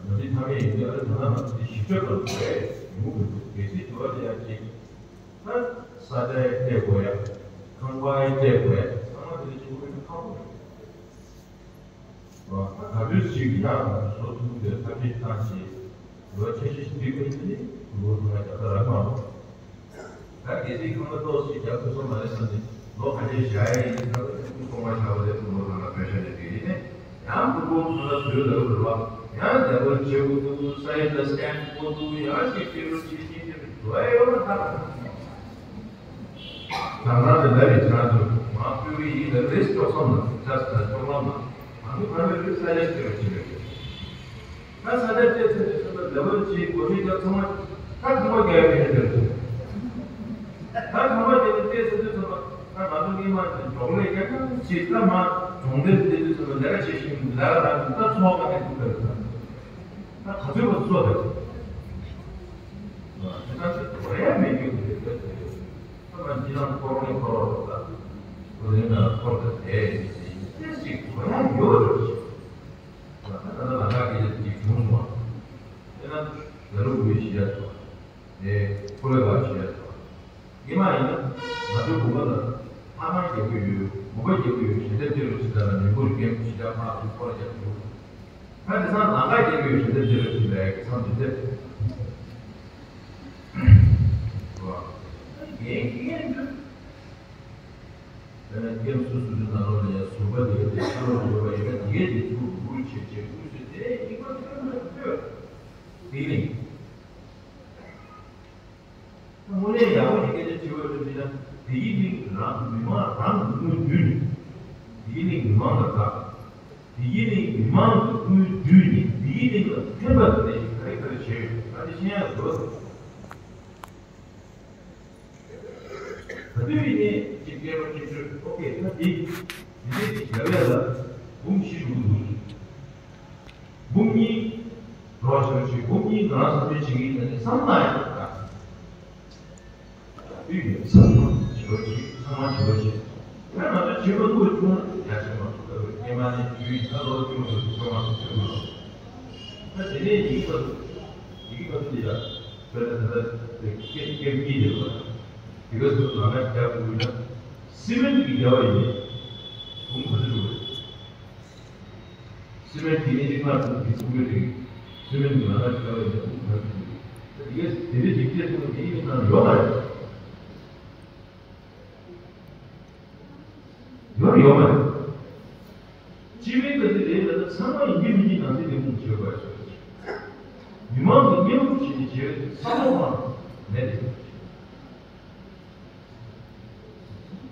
མ་འདྲི་ཐབས་མེད་ཡིན་དུས་ཨ་རི་ད་ལྟ་ང་ཚོ་འདི་ཞིབ་ཕྲ་དང་བས་ཡོང་གི་འདུག་གལ་སྲིད་དུ་ཨ་རི་ཡ་ཅིག་ད་ས་ཆ་ཡི་སྤྲད་དགོས་ཡ། ཁང་པ་ཡི་སྤྲད་དགོས་ཡ། ཚང་མ་དེ་ལ་ཞིབ་པོ་ཡོད་ན་ཁག་པོ་རེད། ད་ག་དུས་ཅིག་ཡང་ང་ཚོ་བཟོ་ཐུབ་ཀྱི་ཐབས་ཤེས་བཏང་བྱས་ལོ་ཆ་ཤས་ཤིག་འགྲིག་པ་ཡིན་ན་ནི་ལོ་ཚང་མ་རྒྱབ་ད་རག་མ་རེད། ད་གལ་སྲིད་ཁང་པ་ཏོག་ཙམ་རྒྱག་ཐུབ་སོང་མ་རེད་བསམ་ནས་ལོ་ག་ཚོད་བཞག་ཡ་ཡིན་ཟེར་ན་ཐུགས་གཏོང་བ་བྱ་བ་ལས་ཐུགས་ལོ་ཐང་ལ་བོད་ཤ་ནས་དེ་ཡིན་ནས་ཡང་ཐུགས་ཁོང་ཚོ་ལ་བཟོས་ལ་རུ་རུ་བ་ཡང་ལས་ཀ་བྱེད་དགོས་འདུག་ས་ཡིན་ལ་སྟེམ་དགོས་འདུག་ཡང་ཅིག་བྱེད་རུ་བྱེད་ཀྱིན་དེ་རུ་འགྲོ་ཡ་ཡོད་མ་ཐག་དང་ཐང་དེ་ལ་རེ་ཆ་འདུག་མ་ཕུལ་བའི་ཡིན་ལ་རེས་ལྕོགས་སམ་ལ་ཆ་ས་ལ་ལྕོགས་ལམ་ལ་མ་ཐུག་ག་རེ་རེ་ས་ཡ་ཁྱེར་བ་བྱེད་རེད། ད་ས་ཆ་བཅད་ཚར་རྗེས་སུ་ལ་ལེ་བལ་གྱི་སྒོ་ཁྲལ་རྒྱབ་ཚང་མ་ད་ཁང་པ་རྒྱག་ཡ་མེད་ནས་བསྡད་སོང་། ད་ཁང་པ་རྒྱག་ནས་བཅད་ཚར་དུས་ཚང་མ་ད་ང་ཚོ་སྔོན་མ་ནས་འབྲོག་ལས་རྒྱག་གི་ཅིག་ད་མ་གྲོང་སྡེར་བསྡད་དུས་ཚང་མ་ལས་ཀ་བྱེད་བཞིན་ལས་ཀ་རག་འདུག་ད་ཚོགས་ཀ་ནས་འདུག་ད་ད་ག་ཚོད་པ་ཚོགས་ད་དེ་ད་ཚོད་དོ་ཡ་མེད་རྒྱུ་དེ་རེད། ད་ང་འདི་ནང་འཁོར་ནས་འཁོར་བ་ད་འཁོར་ནས་ན་འཁོར་ད་དེ་ཡིན་ཅིག་དོ་ཡ་ཡོད་རེད། ད་ལྟ་ལམ་ཁ་སྐད་ཆ་དེ་བྱུང་སོང་བ། དེ་ན་ཡ་རུ་བུའི་ཤི་ཡ་སོ། དེ་ཕོ་ལོ་བ་ཤི་ཡ་སོ། ཉི་མ་ཡིན་ན་ང་ཚོའི་བུ་མོ་ལ་ལྷ་ཁང་རྒྱག་གི་ཡོད། མོ་པ་རྒྱག་གི་ཡོད། ཞལ་འདེབས་སྤྲད་རོགས་ཞེས་ལ་མི་བུར་རྒན་ཤི་ཡ་ཕར་ཚུར་ཕོ་ལ་རྒྱག་གི་ཡོད། ད་དེང་སང་ལམ་ཁ་རྒྱག་གི་ཡོད། ཞལ་འདེབས་སྤྲད་རོགས་ཞེས་ལ་ཡ་གི་མཚམས་དེ་འདེབས། ངའི་ཁྱི་ངན་འདུག་དེ་ནས་སྐྱེམས་སུ་སུ་ཞིག་ནང་ལོགས་ལ་ཡང་ཟུར་པ་དེ་གའི་ཚུར་ལོག་ཡོད་པ་ཡིན་ན་དེ་གའི་དེ་ཚུར་འུར་བྱེད་བྱེད་དབུས་སུ་དེ་ཡིན་པ་ཐོན་མ་ཐོས། དེ་ནི་དངོས་གནས་ཡག་པོ་ཞིག་སྐད་ཆ་དྲི་བ་ལ་དྲིས་ན་དེ་ཡི་གླིང་རང་མི་མང་རང་གི་དངུལ་བསྡུས་ནས་དེ་ཡི་གླིང་མི་མང་ལ་བདག་དེ་ཡི་གླིང་མི་མང་གི་དངུལ་བསྡུས་ནས་དེ་ཡི་གླིང་ལ་ཕན་པ་དེ་ནས་ག་རེ་ག་རེ་བྱས་ཡོད་ག་དེ་ཤེས་ཡག་འདུག་ད་དུས་ཡིན་ནའི་གཅིག་སྐད་པ་གཅིག་ཤོད་ཨོ་ཀེ་ད་འདི་འདི་འདི་བྱ་བའི་ལ་འབུམ་བཞི་འགྲོ་གི་འདུག་འབུམ་གཉིས་རོགས་བྱ་བ་བྱེད་འབུམ་གཉིས་ང་རང་བསམ་ཚུལ་བྱེད་ཀྱི་ཡིན་ད་ནི་བསམ་ན་ཡང་ད་དུས་ཡིན་བསམ་ན་བྱ་བ་བྱེད་ཚང་མ་བྱ་བ་བྱེད་ད་ང་ཚོ་བྱེད་པ་ལུགས་ཆུང་ཡ་བྱེད་མ་ཐུབ་ད་སྔོན་མ་ནས་དུས་ཡིན་ད་ལོ་ཆུང་ཆུང་ཆུང་མ་ཐུབ་ཆུང་མ་ཐུབ་ད་དེ་ནས་ཡིག་པ་ཡིག་པ་དུ་ཡ། དཔེར་ན་ད་ལྟ་སྐད་སྐད་གཉིས་རེད་བ། དེ་ག་ཚོད་ལམ་ཁ་རྒྱག་དགོས་ན་སི་མེན་གྱི་རྒྱག་པ་ཡིན་ནས་འབུམ་ག་ཚོད་འགྲོ་དགོས། སི་མེན་གྱི་ཨིན་ཅི་ལྔ་དྲུག་གི་ཚུགས་ཀྱི་རེད། སི་མེན་གྱི་ལམ་ཁ་རྒྱག་པ་ཡིན་ནས་འབུམ་ག་ཚོད་འགྲོ་དགོས། དེ་ག་དེ་འདྲ་ཅིག་སྐད་ཚོད་དེ་ཡིན་ན་ཡོད་མ་རེད། ཡོད་ཡོད་མ་རེད། སྤྱི་པའི་ལྟ་ཚུལ་རེད་ལ་ད་ཚང་མ་ཡིན་གྱི་མིན་གྱི་ནང་ཚན་འདི་ཁུངས་བྱེད་དགོས་ཟེར། མི་མང་གི་མཉམ་རུབ་བྱས་ནས་བྱས་པའི་བསམ་བློ་མང་མེད་དེ།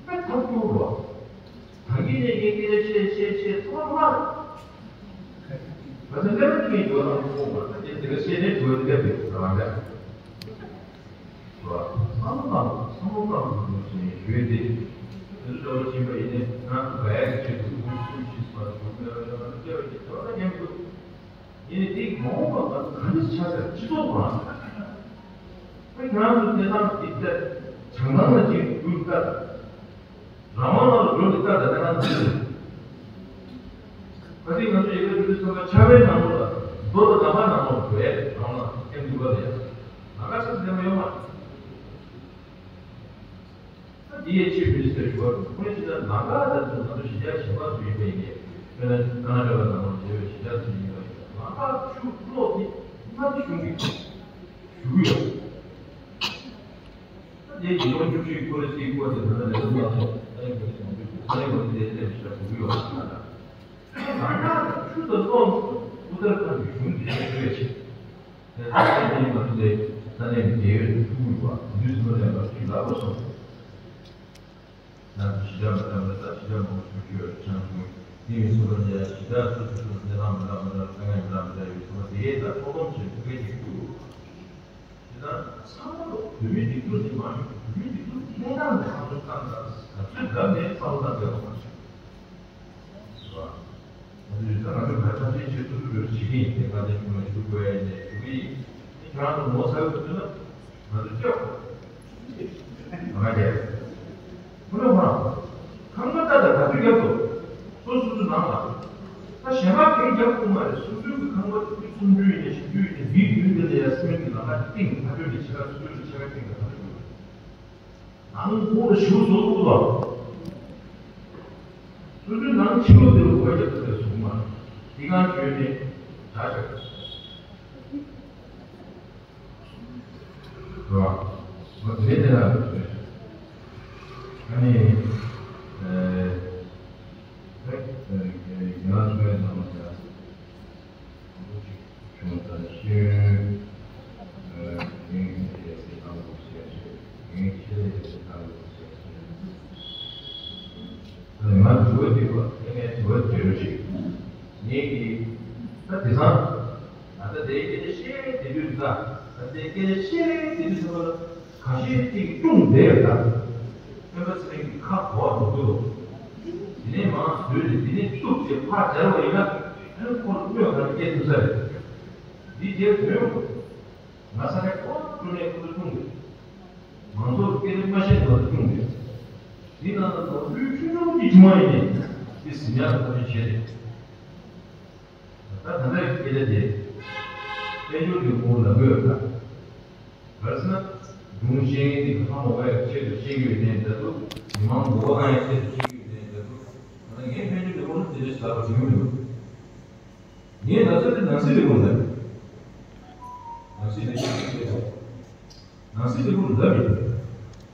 དཔེ་ཐབས་སྐྱོ་བོ། ད་གིན་ནས་ངས་སྐད་ཆ་བཤད་བཤད་བཤད་ཚང་མ་མ་རེད། ང་ཚོ་སླེབས་ན་ངས་འགྱོ་ན་མི་ཁོག་པ་ད་ངས་དེ་ག་བཤད་ནས་འགྱོ་སླེབས་པའི་རང་འདྲ། བསམ་བློ་བཏང་བསམ་བློ་བཏང་དགོས་ཞེས་ཞུས་ཏེ། དེ་ཚོ་ལྟ་བ་ཕྱིན་པ་ཡིན་ནའི་ང་ཚོ་བས་ཀྱི་ཆེད་དུ་དགུང་སུམ་ཅུ་སོང་ནས་དགུང་ལོ་ལོ་ལོ་བཅོ་བརྒྱད་ཅོག་ཙེ་ཉན་དགོས། ཡིན་ནའི་དེ་མ་འོངས་པ་ང་ཚོ་ག་འདྲ་ཆགས་ཚར་སྤྱི་ཚོགས་ཁོ་རང་ཚོ་ཁྱེད་རང་ཚོ་བསྡད་སྟངས་འདི་ལྟར་བྱང་ཐང་ལ་འཇིགས་རྒྱུ་ལྟར། རང་དབང་ལ་འགྲོ་ནས་ལྟ་ད་ལྟ་ང་ཚོ་ག་དུས་ང་ཚོ་ཡི་གེ་འབྲི་དུས་ཚང་མ་ཆར་པའི་ནང་ལོགས་ལ་རྡོ་དང་ལམ་ཁ་ནང་ལོགས་འགྲོ་ཡས་རེད། རང་ལ་ཨེ་འདུག་པ་ལས་ལམ་ཁ་ཆགས་ལས་མ་ཡོང་བ། ད་འདི་ཡས་ཆེད་དུ་ཟེར་ཞུ་བ་དང་ཁོ་ནས་ཅི་ལྟར་ལམ་ཁ་དང་ཚོ་ང་ཚོ་གཞིས་ཆགས་གཞན་པ་ཚོ་ཡིན་པ་ཡིན་ནས་དཔེར་ན་ཀ་ན་ཊ་ཀ་ནང་ལོགས་བྱས་པའི་གཞིས་ཆགས་ཚོ་ཡིན་པ་ཡིན་ན་ལམ་ཁ་ཆུ་གློག་དེ་སྔར་གྱི་གཞུང་གིས་ཞུ་གི་ཡོད། དེ་ཡིན་རུང་བཅུ་བཞི་ཀོ་རི་སི་ཀོ་དེ་ད་ལྟ་ལས་དོན་ལ་སོགས་ད་ལན་གོ་རི་སོང་དུས་ད་ལན་གོ་རི་དེ་ལས་ཞིག་ལ་འགྲོ་གི་ཡོད་པ་ལ། ད་ལྟ་ཆུ་དང་གློག་སུ་ཨུ་ཏར་ཁཱན་གྱི་གཞུང་དེ་ལས་སྤྲོད་ཆེ། དེ་ལ་ད་ལན་མ་ཐུག་ལས་ད་ལན་དེ་ཡོད་ཐུག་ཡོད་པ་དུས་སུ་ལ་ལན་པ་ཞིག་ལབ་པ་སོང་། ང་ཚོ་གཞིས་ཆགས་མི་འདྲ་མི་འདྲ་གཞིས་ཆགས་མང་པོ་ཞིག་ཡོད་ཆང་ཆུང་དེ་ཡིན་སོང་ཙང་གཞིས་ཆགས་སོ་སོ་སོ་གནས་སྟངས་མི་འདྲ་མི་འདྲ་དཀའ་ངལ་མི་འདྲ་མི་འདྲ་ཡོད་སོང་ཙང་དེ་ད་ཐོག་སྡོམ་བྱེད་ཐུབ་མཁན་ཞིག་དགོས། དེ་ལྟར་ཚང་མ་ལོ་བོད་མིའི་སྒྲིག་འཛུགས་ནི་མ་ཡིན་བོད་མིའི་སྒྲིག་འཛུགས་གནས་སྟངས་ནི་བསམ་བློ་བཏང་དང་ག་ཚོད་བརྒྱབ་ནས་བསམ་བློ་བཏང་དགོས་པ་མ་ཞུ། ང་ཚོས་ད་ང་ཚོས་ག་ཚོད་བྱེད་ཐུབ་ཐུབ་པའི་བྱེད་ཀྱི་ཡིན་ཏེ་ང་ཚོའི་ཞུ་ན་ཞུ་དགོས་ཡ་ཡིན་ནས་ཞུ་གི་ཡིན། ཁྱེད་རང་ཚོ་ངོ་ཚ་བའི་ཚུལ་ན་ང་ཚོ་སྐྱོ། ང་རྒྱལ། ཁོ་ན་ཁོ་རང་ཁང་པ་ལྟ་ད་ག་ཚོད་རྒྱབ་ཏོ། སོ་སོ་སོ་ནང་ལ། ད་གཞན་པ་གང་རྒྱབ་ཐུབ་མ་རེད། སོ་སོའི་གི་ཁང་པ་དེ་སུམ་ཅུ་ཡིན་ནས་བཞི་བཅུ་ཡིན་ནས་འདིའི་མདུན་དེ་ལ་ཡ་སི་མེན་གི་ལམ་ཁ་དེ་བཏིང་ཕ་ཆོས་ནས་ཕྱེད་ཀ་སོ་སོའི་གི་ཕྱེད་ཀ་བཏིང་ག་ཕ་ཆོས་ནང་ཁོག་ལ་ཞུ་བཟོ་ཐུབ་ལ། སོ་སོའི་ནང་ཕྱི་ལོགས་དེ་ལ་གོ་རྒྱབ་ཐུབ་པའི་བཟོ་གི་མ་རེད། དེ་གང་བྱོས་ནས་ད་ཆ་རེད་བ། ང་དེ་འདྲའི་ལ་ཨ་ནི། ཨེ། ཨེ། ཨེ། ང་ཚོའི་ནང་ལ་ཡ། བྱུང་ཙང་ཤེས་ཡོན། ཨེ། ངས་ཡ་སེ་བཏང་དགོས་ཟེར་ཞེས། ངས་ཆེད་ལས་ཡ་སེ་བཏང་དགོས་ཟེར་ཞེས། ཨ་ནི་ང་དྲི་བ་དྲིས་པ། ཨ་ནི་དྲི་བ་དྲི་རོགས་བྱེད། ངས་ཀྱིས་ད་དེང་སང་། ད་ལྟ་དེའི་སྐད་ཆ་བཤད་དེ་དུས་ད། ད་ལྟའི་སྐད་ཆ་བཤད་དེ་དུས་ཚོད་ལ་ཁ་ཤས་ཅིག་ཀྲུང་བསྡད་ཡོད་ད། སྤེན་པ་ཚེ་རིང་གི་ཁ་གོ་བ་མི་འདུག་དེ་ནས་མར་བཟོས་ནས་དེ་ནས་གཏུབ་བྱས་ཕར་སྦྱར་བ་ཡིན་ན། ཨ་ནི་ཁོ་ལ་དངོས་ག་ལ་སྐད་ཐུབ་ས་རེད། འདི་རྗེས་དོན་ཡོང་གི་འདུག་ང་ས་ནས་ཁོ་ཀྲུང་ནས་ཁོ་ལ་ཀྲུང་རེད། མང་ཚོགས་སྐད་ཆ་མ་བཤད་པར་ཀྲུང་རེད། འདི་ནང་ལ་ནོར་འཁྲུལ་ཆུང་ཆུང་ཅིག་བྱུང་བ་ཡིན་ནའི་འདི་ཟིན་ཡག་ལ་ཐག་གཅོད་བྱས་རེད། ད་ད་ལྟའི་སྐད་ཆ་དེ། དཔལ་འབྱོར་གྱི་ངོ་བོ་ལབ་དགོས་ཡོད་ད། ག་རེ་ཟེར་ན། སྒྲུང་བཤད་མཁན་དེ་གི་ཧ་མ་གོ་ཡ་ཆེད་དུ་བཤད་ཀྱི་ཡོད་ནའི་འདྲ་འདུག་མི་མང་མགོ་སྐོར་གཏོང་ཡ་ཆེད་དུ་བཤད་ཀྱི་ཡོད་ནའི་འདྲ་འདུག་ད་ལྟ་ངས་དཔལ་འབྱོར་གྱི་ངོ་བོ་དེ་འདྲ་ཞིག་ལབ་པ་དྲན་གྱི་མི་འདུག་ངས་ལབ་ས་དེ་ནང་སྲིད་ལས་ཁུངས་ལབ་ཡིན། ནང་སྲིད་ལས་ཁུངས་ལབ་ཡིན། ནང་སྲིད་ལས་ཁུངས་ལབ་ཡིན།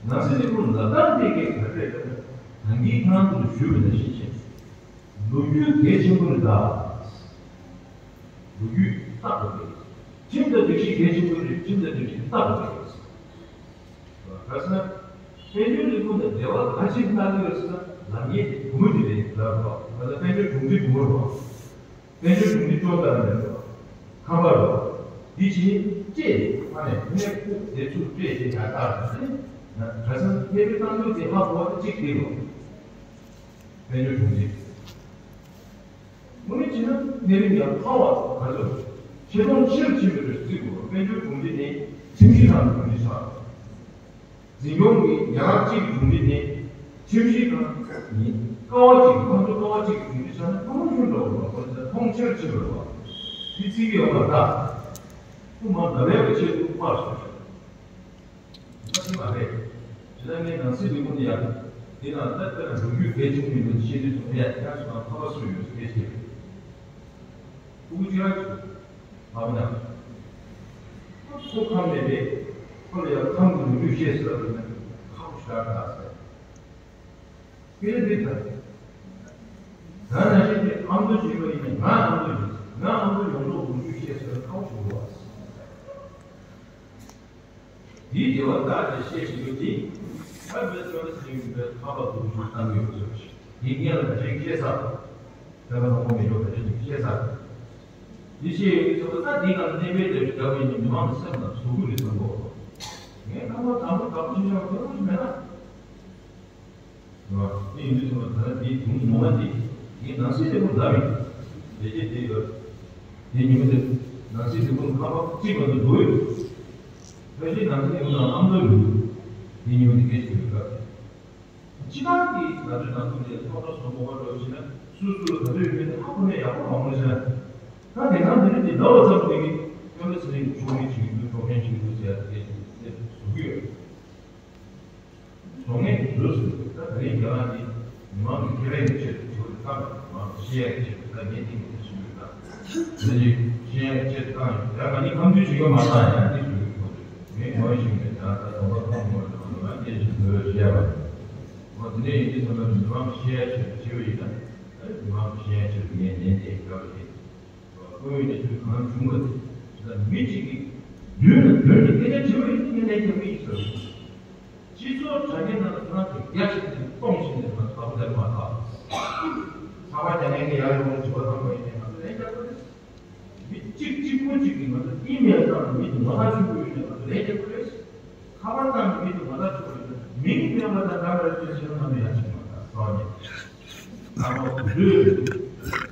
ནང་སྲིད་ལས་ཁུངས་ལབ་སྟངས་དེ་གས་ག་རེ་རེད་ལབ་ན། ད་གིན་ཁོ་རང་ཚོ་ལ་ཞུས་པ་ནང་བཞིན་བྱས། ལོ་རྒྱུས་གལ་ཆེན་པོ་རེད་ད། ལོ་རྒྱུས་རྟག་ཏུ་རེད། ཁྲིམས་དང་སྒྲིག་གཞི་གལ་ཆེན་པོ་རེད། ཁྲིམས་དང་སྒྲིག་གཞི་རྟག་ཏུ་རེད། ག་རེ་ཟེར་ན། དཔལ་འབྱོར་ལས་ཁུངས་དང་འབྲེལ་བ་ག་ཅིག་གནང་གི་ཡོད་ཟེར་ན། ལམ་ཡིག་དེ་བུ་མོ་དེ་རེད་ལབ་རོགས། ང་ཚོ་དཔལ་འབྱོར་དྲུང་ཆེ་བུ་མོ་རེད། དཔལ་འབྱོར་དྲུང་ཆེ་ཅོག་ཙེ་ནས་རེད། ཁམས་པ་རེད། འདི་ཕྱིན་སྤྲད་དེ་ཨ་ནི་གནས་སྤོ་དེ་ཚུར་སྤྲད་དེ་ཡར་བཏང་ནས་ནི། ག་རེ་ཟེར་ན་གནས་སྤོ་བཏང་རྒྱུ་དེ་ཧ་གོ་བ་དེ་གཅིག་དེ་རེད། དཔལ་འབྱོར་དྲུང་ཆེ། དངོས་གནས་བྱས་ན་གནས་རིམ་ཡང་འཕར་བ་ག་ཚོད་ཆེ་མཐོང་ཆེ་རུ་ཕྱིན་པའི་རེ་བརྩི་དགོས། དཔལ་འབྱོར་དྲུང་ཆེ་ནི་ཁྲིམས་ཞིབ་ཁང་གི་དྲུང་ཆེ་ཆགས། འཛིན་སྐྱོང་གི་ཡང་གཅིག་གི་དྲུང་ཆེ་ནི་ཁྲིམས་ཞིབ་ཁང་ནི་ཀ་བ་གཅིག་ཁོང་ཚོ་ཀ་བ་གཅིག་གི་དྲུང་ཆེ་ཆགས་ན་མཐོང་ཆུང་འགྲོ་དགོས་པ་ཁོ་ཚོ་མཐོང་ཆེར་ཕྱིན་པ་རེད་བ། འདི་བརྩི་གི་ཡོད་མ་རེད་ད། ཁོ་མ་ཟླ་བའི་གི་ཆེད་དུ་མར་སོང་ཤག་ད་དེ་མ་རེད། དེ་ལ་ངས་ནང་སྲིད་ལས་ཁུངས་ནས་ཡང་དེ་ན་ད་ལྟ་ལོ་རྒྱུས་གལ་ཆེན་པོ་ཡིན་པ་བཤད་དུས་ཙམ་པ་ཡང་ཁྱེད་རང་ཚོ་ནང་ཁ་པར་སུ་ཡོད་སྐད་ཆ་རེད། ཕྲུ་གུ་གཅིག་རང་གཅིག་མ་མི་ན། ཁོ་ཁམས་ནས་རེད། ཁོ་ལ་ཡང་ཁམས་ཀྱི་ལོ་རྒྱུས་བཤད་ཟེར་བ་ཡིན་ན་ཁག་པོ་ཞེ་དྲག་འདུག་ཟེར། དེ་ལས་འདི་ལྟར། ད་ནང་བཞིན་དེ་ཨ་མདོ་ཞིག་ཡིན་ན་ང་ཨ་མདོ་ཡིན། ང་ཨ་མདོ་ཡོངས་རྫོགས་ལོ་རྒྱུས་བཤད་ཟེར་ན་ཁག་པོ་ཞིག་འདུག་ཟེར། དེའི་འབྲེལ་བ་བདག་གིས་བཤད་བཞིན་ཡོད་ཅིང་། ད་བོད་བཙན་པོ་ཟེར་ཡོད་པའི་ཁ་པར་དུ་བཞུགས་བཏང་ཡོད་ཟེར་བ་ཞིག་དེ་སྔོན་ལ་ད་ཅིག་བཤད་ས། ད་ག་ནང་ཁོ་མི་འགྲོ་ད་ཅིག་བཤད་ས། དེ་བཤད་ཡོད་ཀྱི་ཚོ་ད་དེའི་ནང་གནས་པའི་དེ་བཞུགས་བསྡད་པའི་མི་མང་གི་སེམས་ལ་ཟུག་རྒྱུ་རེད་བསམ་གོ། ངས་ཁ་པར་དང་པོ་དང་པོ་ཞིག་ཡང་དེ་འདྲ་ཞིག་མེད་ན། དེ་ཡིན་དུས་ཙམ་པ་ད་ལྟ་དེའི་དུང་ངོ་མ་དེ་ངས་ནང་སྲིད་ལས་ཁུངས་ལབ་ཡིན། ལས་བྱེད་དེ་ལ་དེ་ཉིན་མོ་དེ་ནང་སྲིད་ལས་ཁུངས་ཁ་པར་གཅིག་མ་གཏོགས་འགྲོ་ཡོད། ཕལ་ཆེར་ནང་སྲིད་ལས་ཁུངས་ནང་ཨ་མདོ་ཡོད། དེ་ཉིན་མོ་དེ་སྐད་ཆ་ཡོད་སྐབས། སྤྱི་བཏང་གི་ང་ཚོའི་ནང་ཁུལ་ནས་ཐོག་མཐའ་བཟོ་དགོས་པ་འདྲ་བོ་བྱས་ན་སུ་སུ་ལ་ག་ཚོད་ཡོད་མེད་དེ་ཧ་གོ་ནས་ཡག་པོ་མང་པོ་བྱས་ན། ད་དེང་སང་དེ་རིང་དེ་འདྲ་བ་ཙམ་དེ་གི་སྐྱོན་མེད་ཚེ་རིང་གི་ཕྱོགས་རིས་བྱེད་ཀྱི་འདུག་ཕྱོགས་འཕེན་བྱེད་ཀྱི་འདུག་ཟེར་ཡ་དེ་སྐད་ཆ་དེ་བཟོ་གི་ཡོད། བཟོ་མཁན་གྱི་བཟོས་ཟིན་འདུག་ད་དེ་རིང་རྒྱ་ནག་གིས་མི་མང་གི་ཁེ་ཕན་གྱི་ཆེད་དུ་བྱེད་པ་དེ་བཏང་མི་མང་གི་ཤེས་ཡག་གི་ཆེད་དུ་ད་ངས་གཏིང་ནས་ཞུ་གི་ཡོད་ད། དེ་ནི་ཤེས་ཡག་ཆེད་བཏང་ཡོད། ཡང་ང་ནི་ཁམས་ཚུལ་བྱེད་ཡོད་མ་བཏང་ཡང་འདི་ཞུ་གི་ཡོད། ངས་ངོ་ཤེས་མེད་ད་ད་དོན་པ་ཁམས་ངོ་ཡོད་མ་གཏོགས་ང་སྐད་ཆ་བཟོས་བཤད་པ་རེད། འོ་དེ་འདྲ་ཡིན་དུས་ཙམ་པ་མི་མང་ཤེས་ཡག་ཆེད་དུ་བྱེད་པ་ཡིན་ན། ཨ་མི་མང་ཤེས་ཡག་ཆེད་དུ་ངས་ནན་ཏན་བྱ་བ་རེད། ཁོ་བོས་ནས་དུས་གང་བྱུང་བ་དེ་ད་མི་གཅིག་གིས་མདུན་ལ་བསྡད་ནས་སྐད་ཆ་དྲི་བ་ཡིན་ན་ངས་ལན་རྒྱག་གི་ཡིན་ཟེར། སྤྱི་ཚོགས་དྲ་རྒྱའི་ནང་ལ་ཁོ་རང་ཚོས་རྒྱ་ཆེ་ནས་གཏོང་བཞིན་ནས་ང་ཚོ་ལྟ་བུ་ལས་མ་ཐག་ཚང་མ་རྒྱ་ནག་གི་ཡར་ཡོང་ནས་དྲི་བ་བཏང་བ་ཡིན་ནའི་ང་ཚོ་ལན་རྒྱག་དགོས་རེད། མི་གཅིག་གཅིག་པོ་གཅིག་གིས་ང་ཚོ་ཨི་མེལ་བཏང་ནས་མི་དུ་ང་ལ་ཆུ་བོ་ཡོད་ནས་ང་ཚོ་ལས་ཀྱི་ཁུ་རེད། ཁ་པར་བཏང་ནས་མི་དུ་ང་ལ་ཆུ་བོ་ཡོད་ནས་མིང་སྟོན་པ་དང་འདྲ་བར་སྐྱོན་ཆེན་ང་ཚོ་ཡང་ཆེ་མ་ཐག་སོང་ནས། ང་ཚོ་བོད་དེ་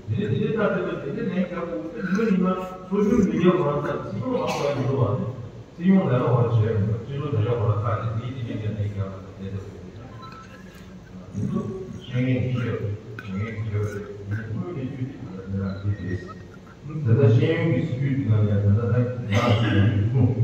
ནས་དེ་ནས་ལྟ་དེ་ནས་དེ་ནས་ལན་རྒྱག་དགོས་དེ་ནས་ཡིན་ན་སོ་ཤལ་མི་ཌི་ཡ་ཁོ་རང་ཚོ་སྲིད་སྐྱོང་ལ་ཁོ་རང་ཡིན་འགྲོ་བ་ནི་སྲིད་སྐྱོང་ལས་ཀ་ཁོ་རང་བྱས་ཡོང་འདུག་སྤྱི་ཚོགས་དྲ་རྒྱ་ཁོ་རང་ཁག་ནས་དེའི་དེ་ནས་ཀྱང་ལན་རྒྱག་ལ་དེ་དེ་དེ་ཚོ་ཤེས་ཡོན་ཆེ་བ་ཤེས་ཡོན་ཆེ་བ་རེད། དངོས་གནས་ཤུགས་ཆེ་བ་རེད། ད་ལྟ་ཤེས་ཡོན་གྱི་སྲིད་ཇུས་འདི་ནང་ནས་ད་ལྟ་ད་ང་ཚོས་ཡང་གསུངས།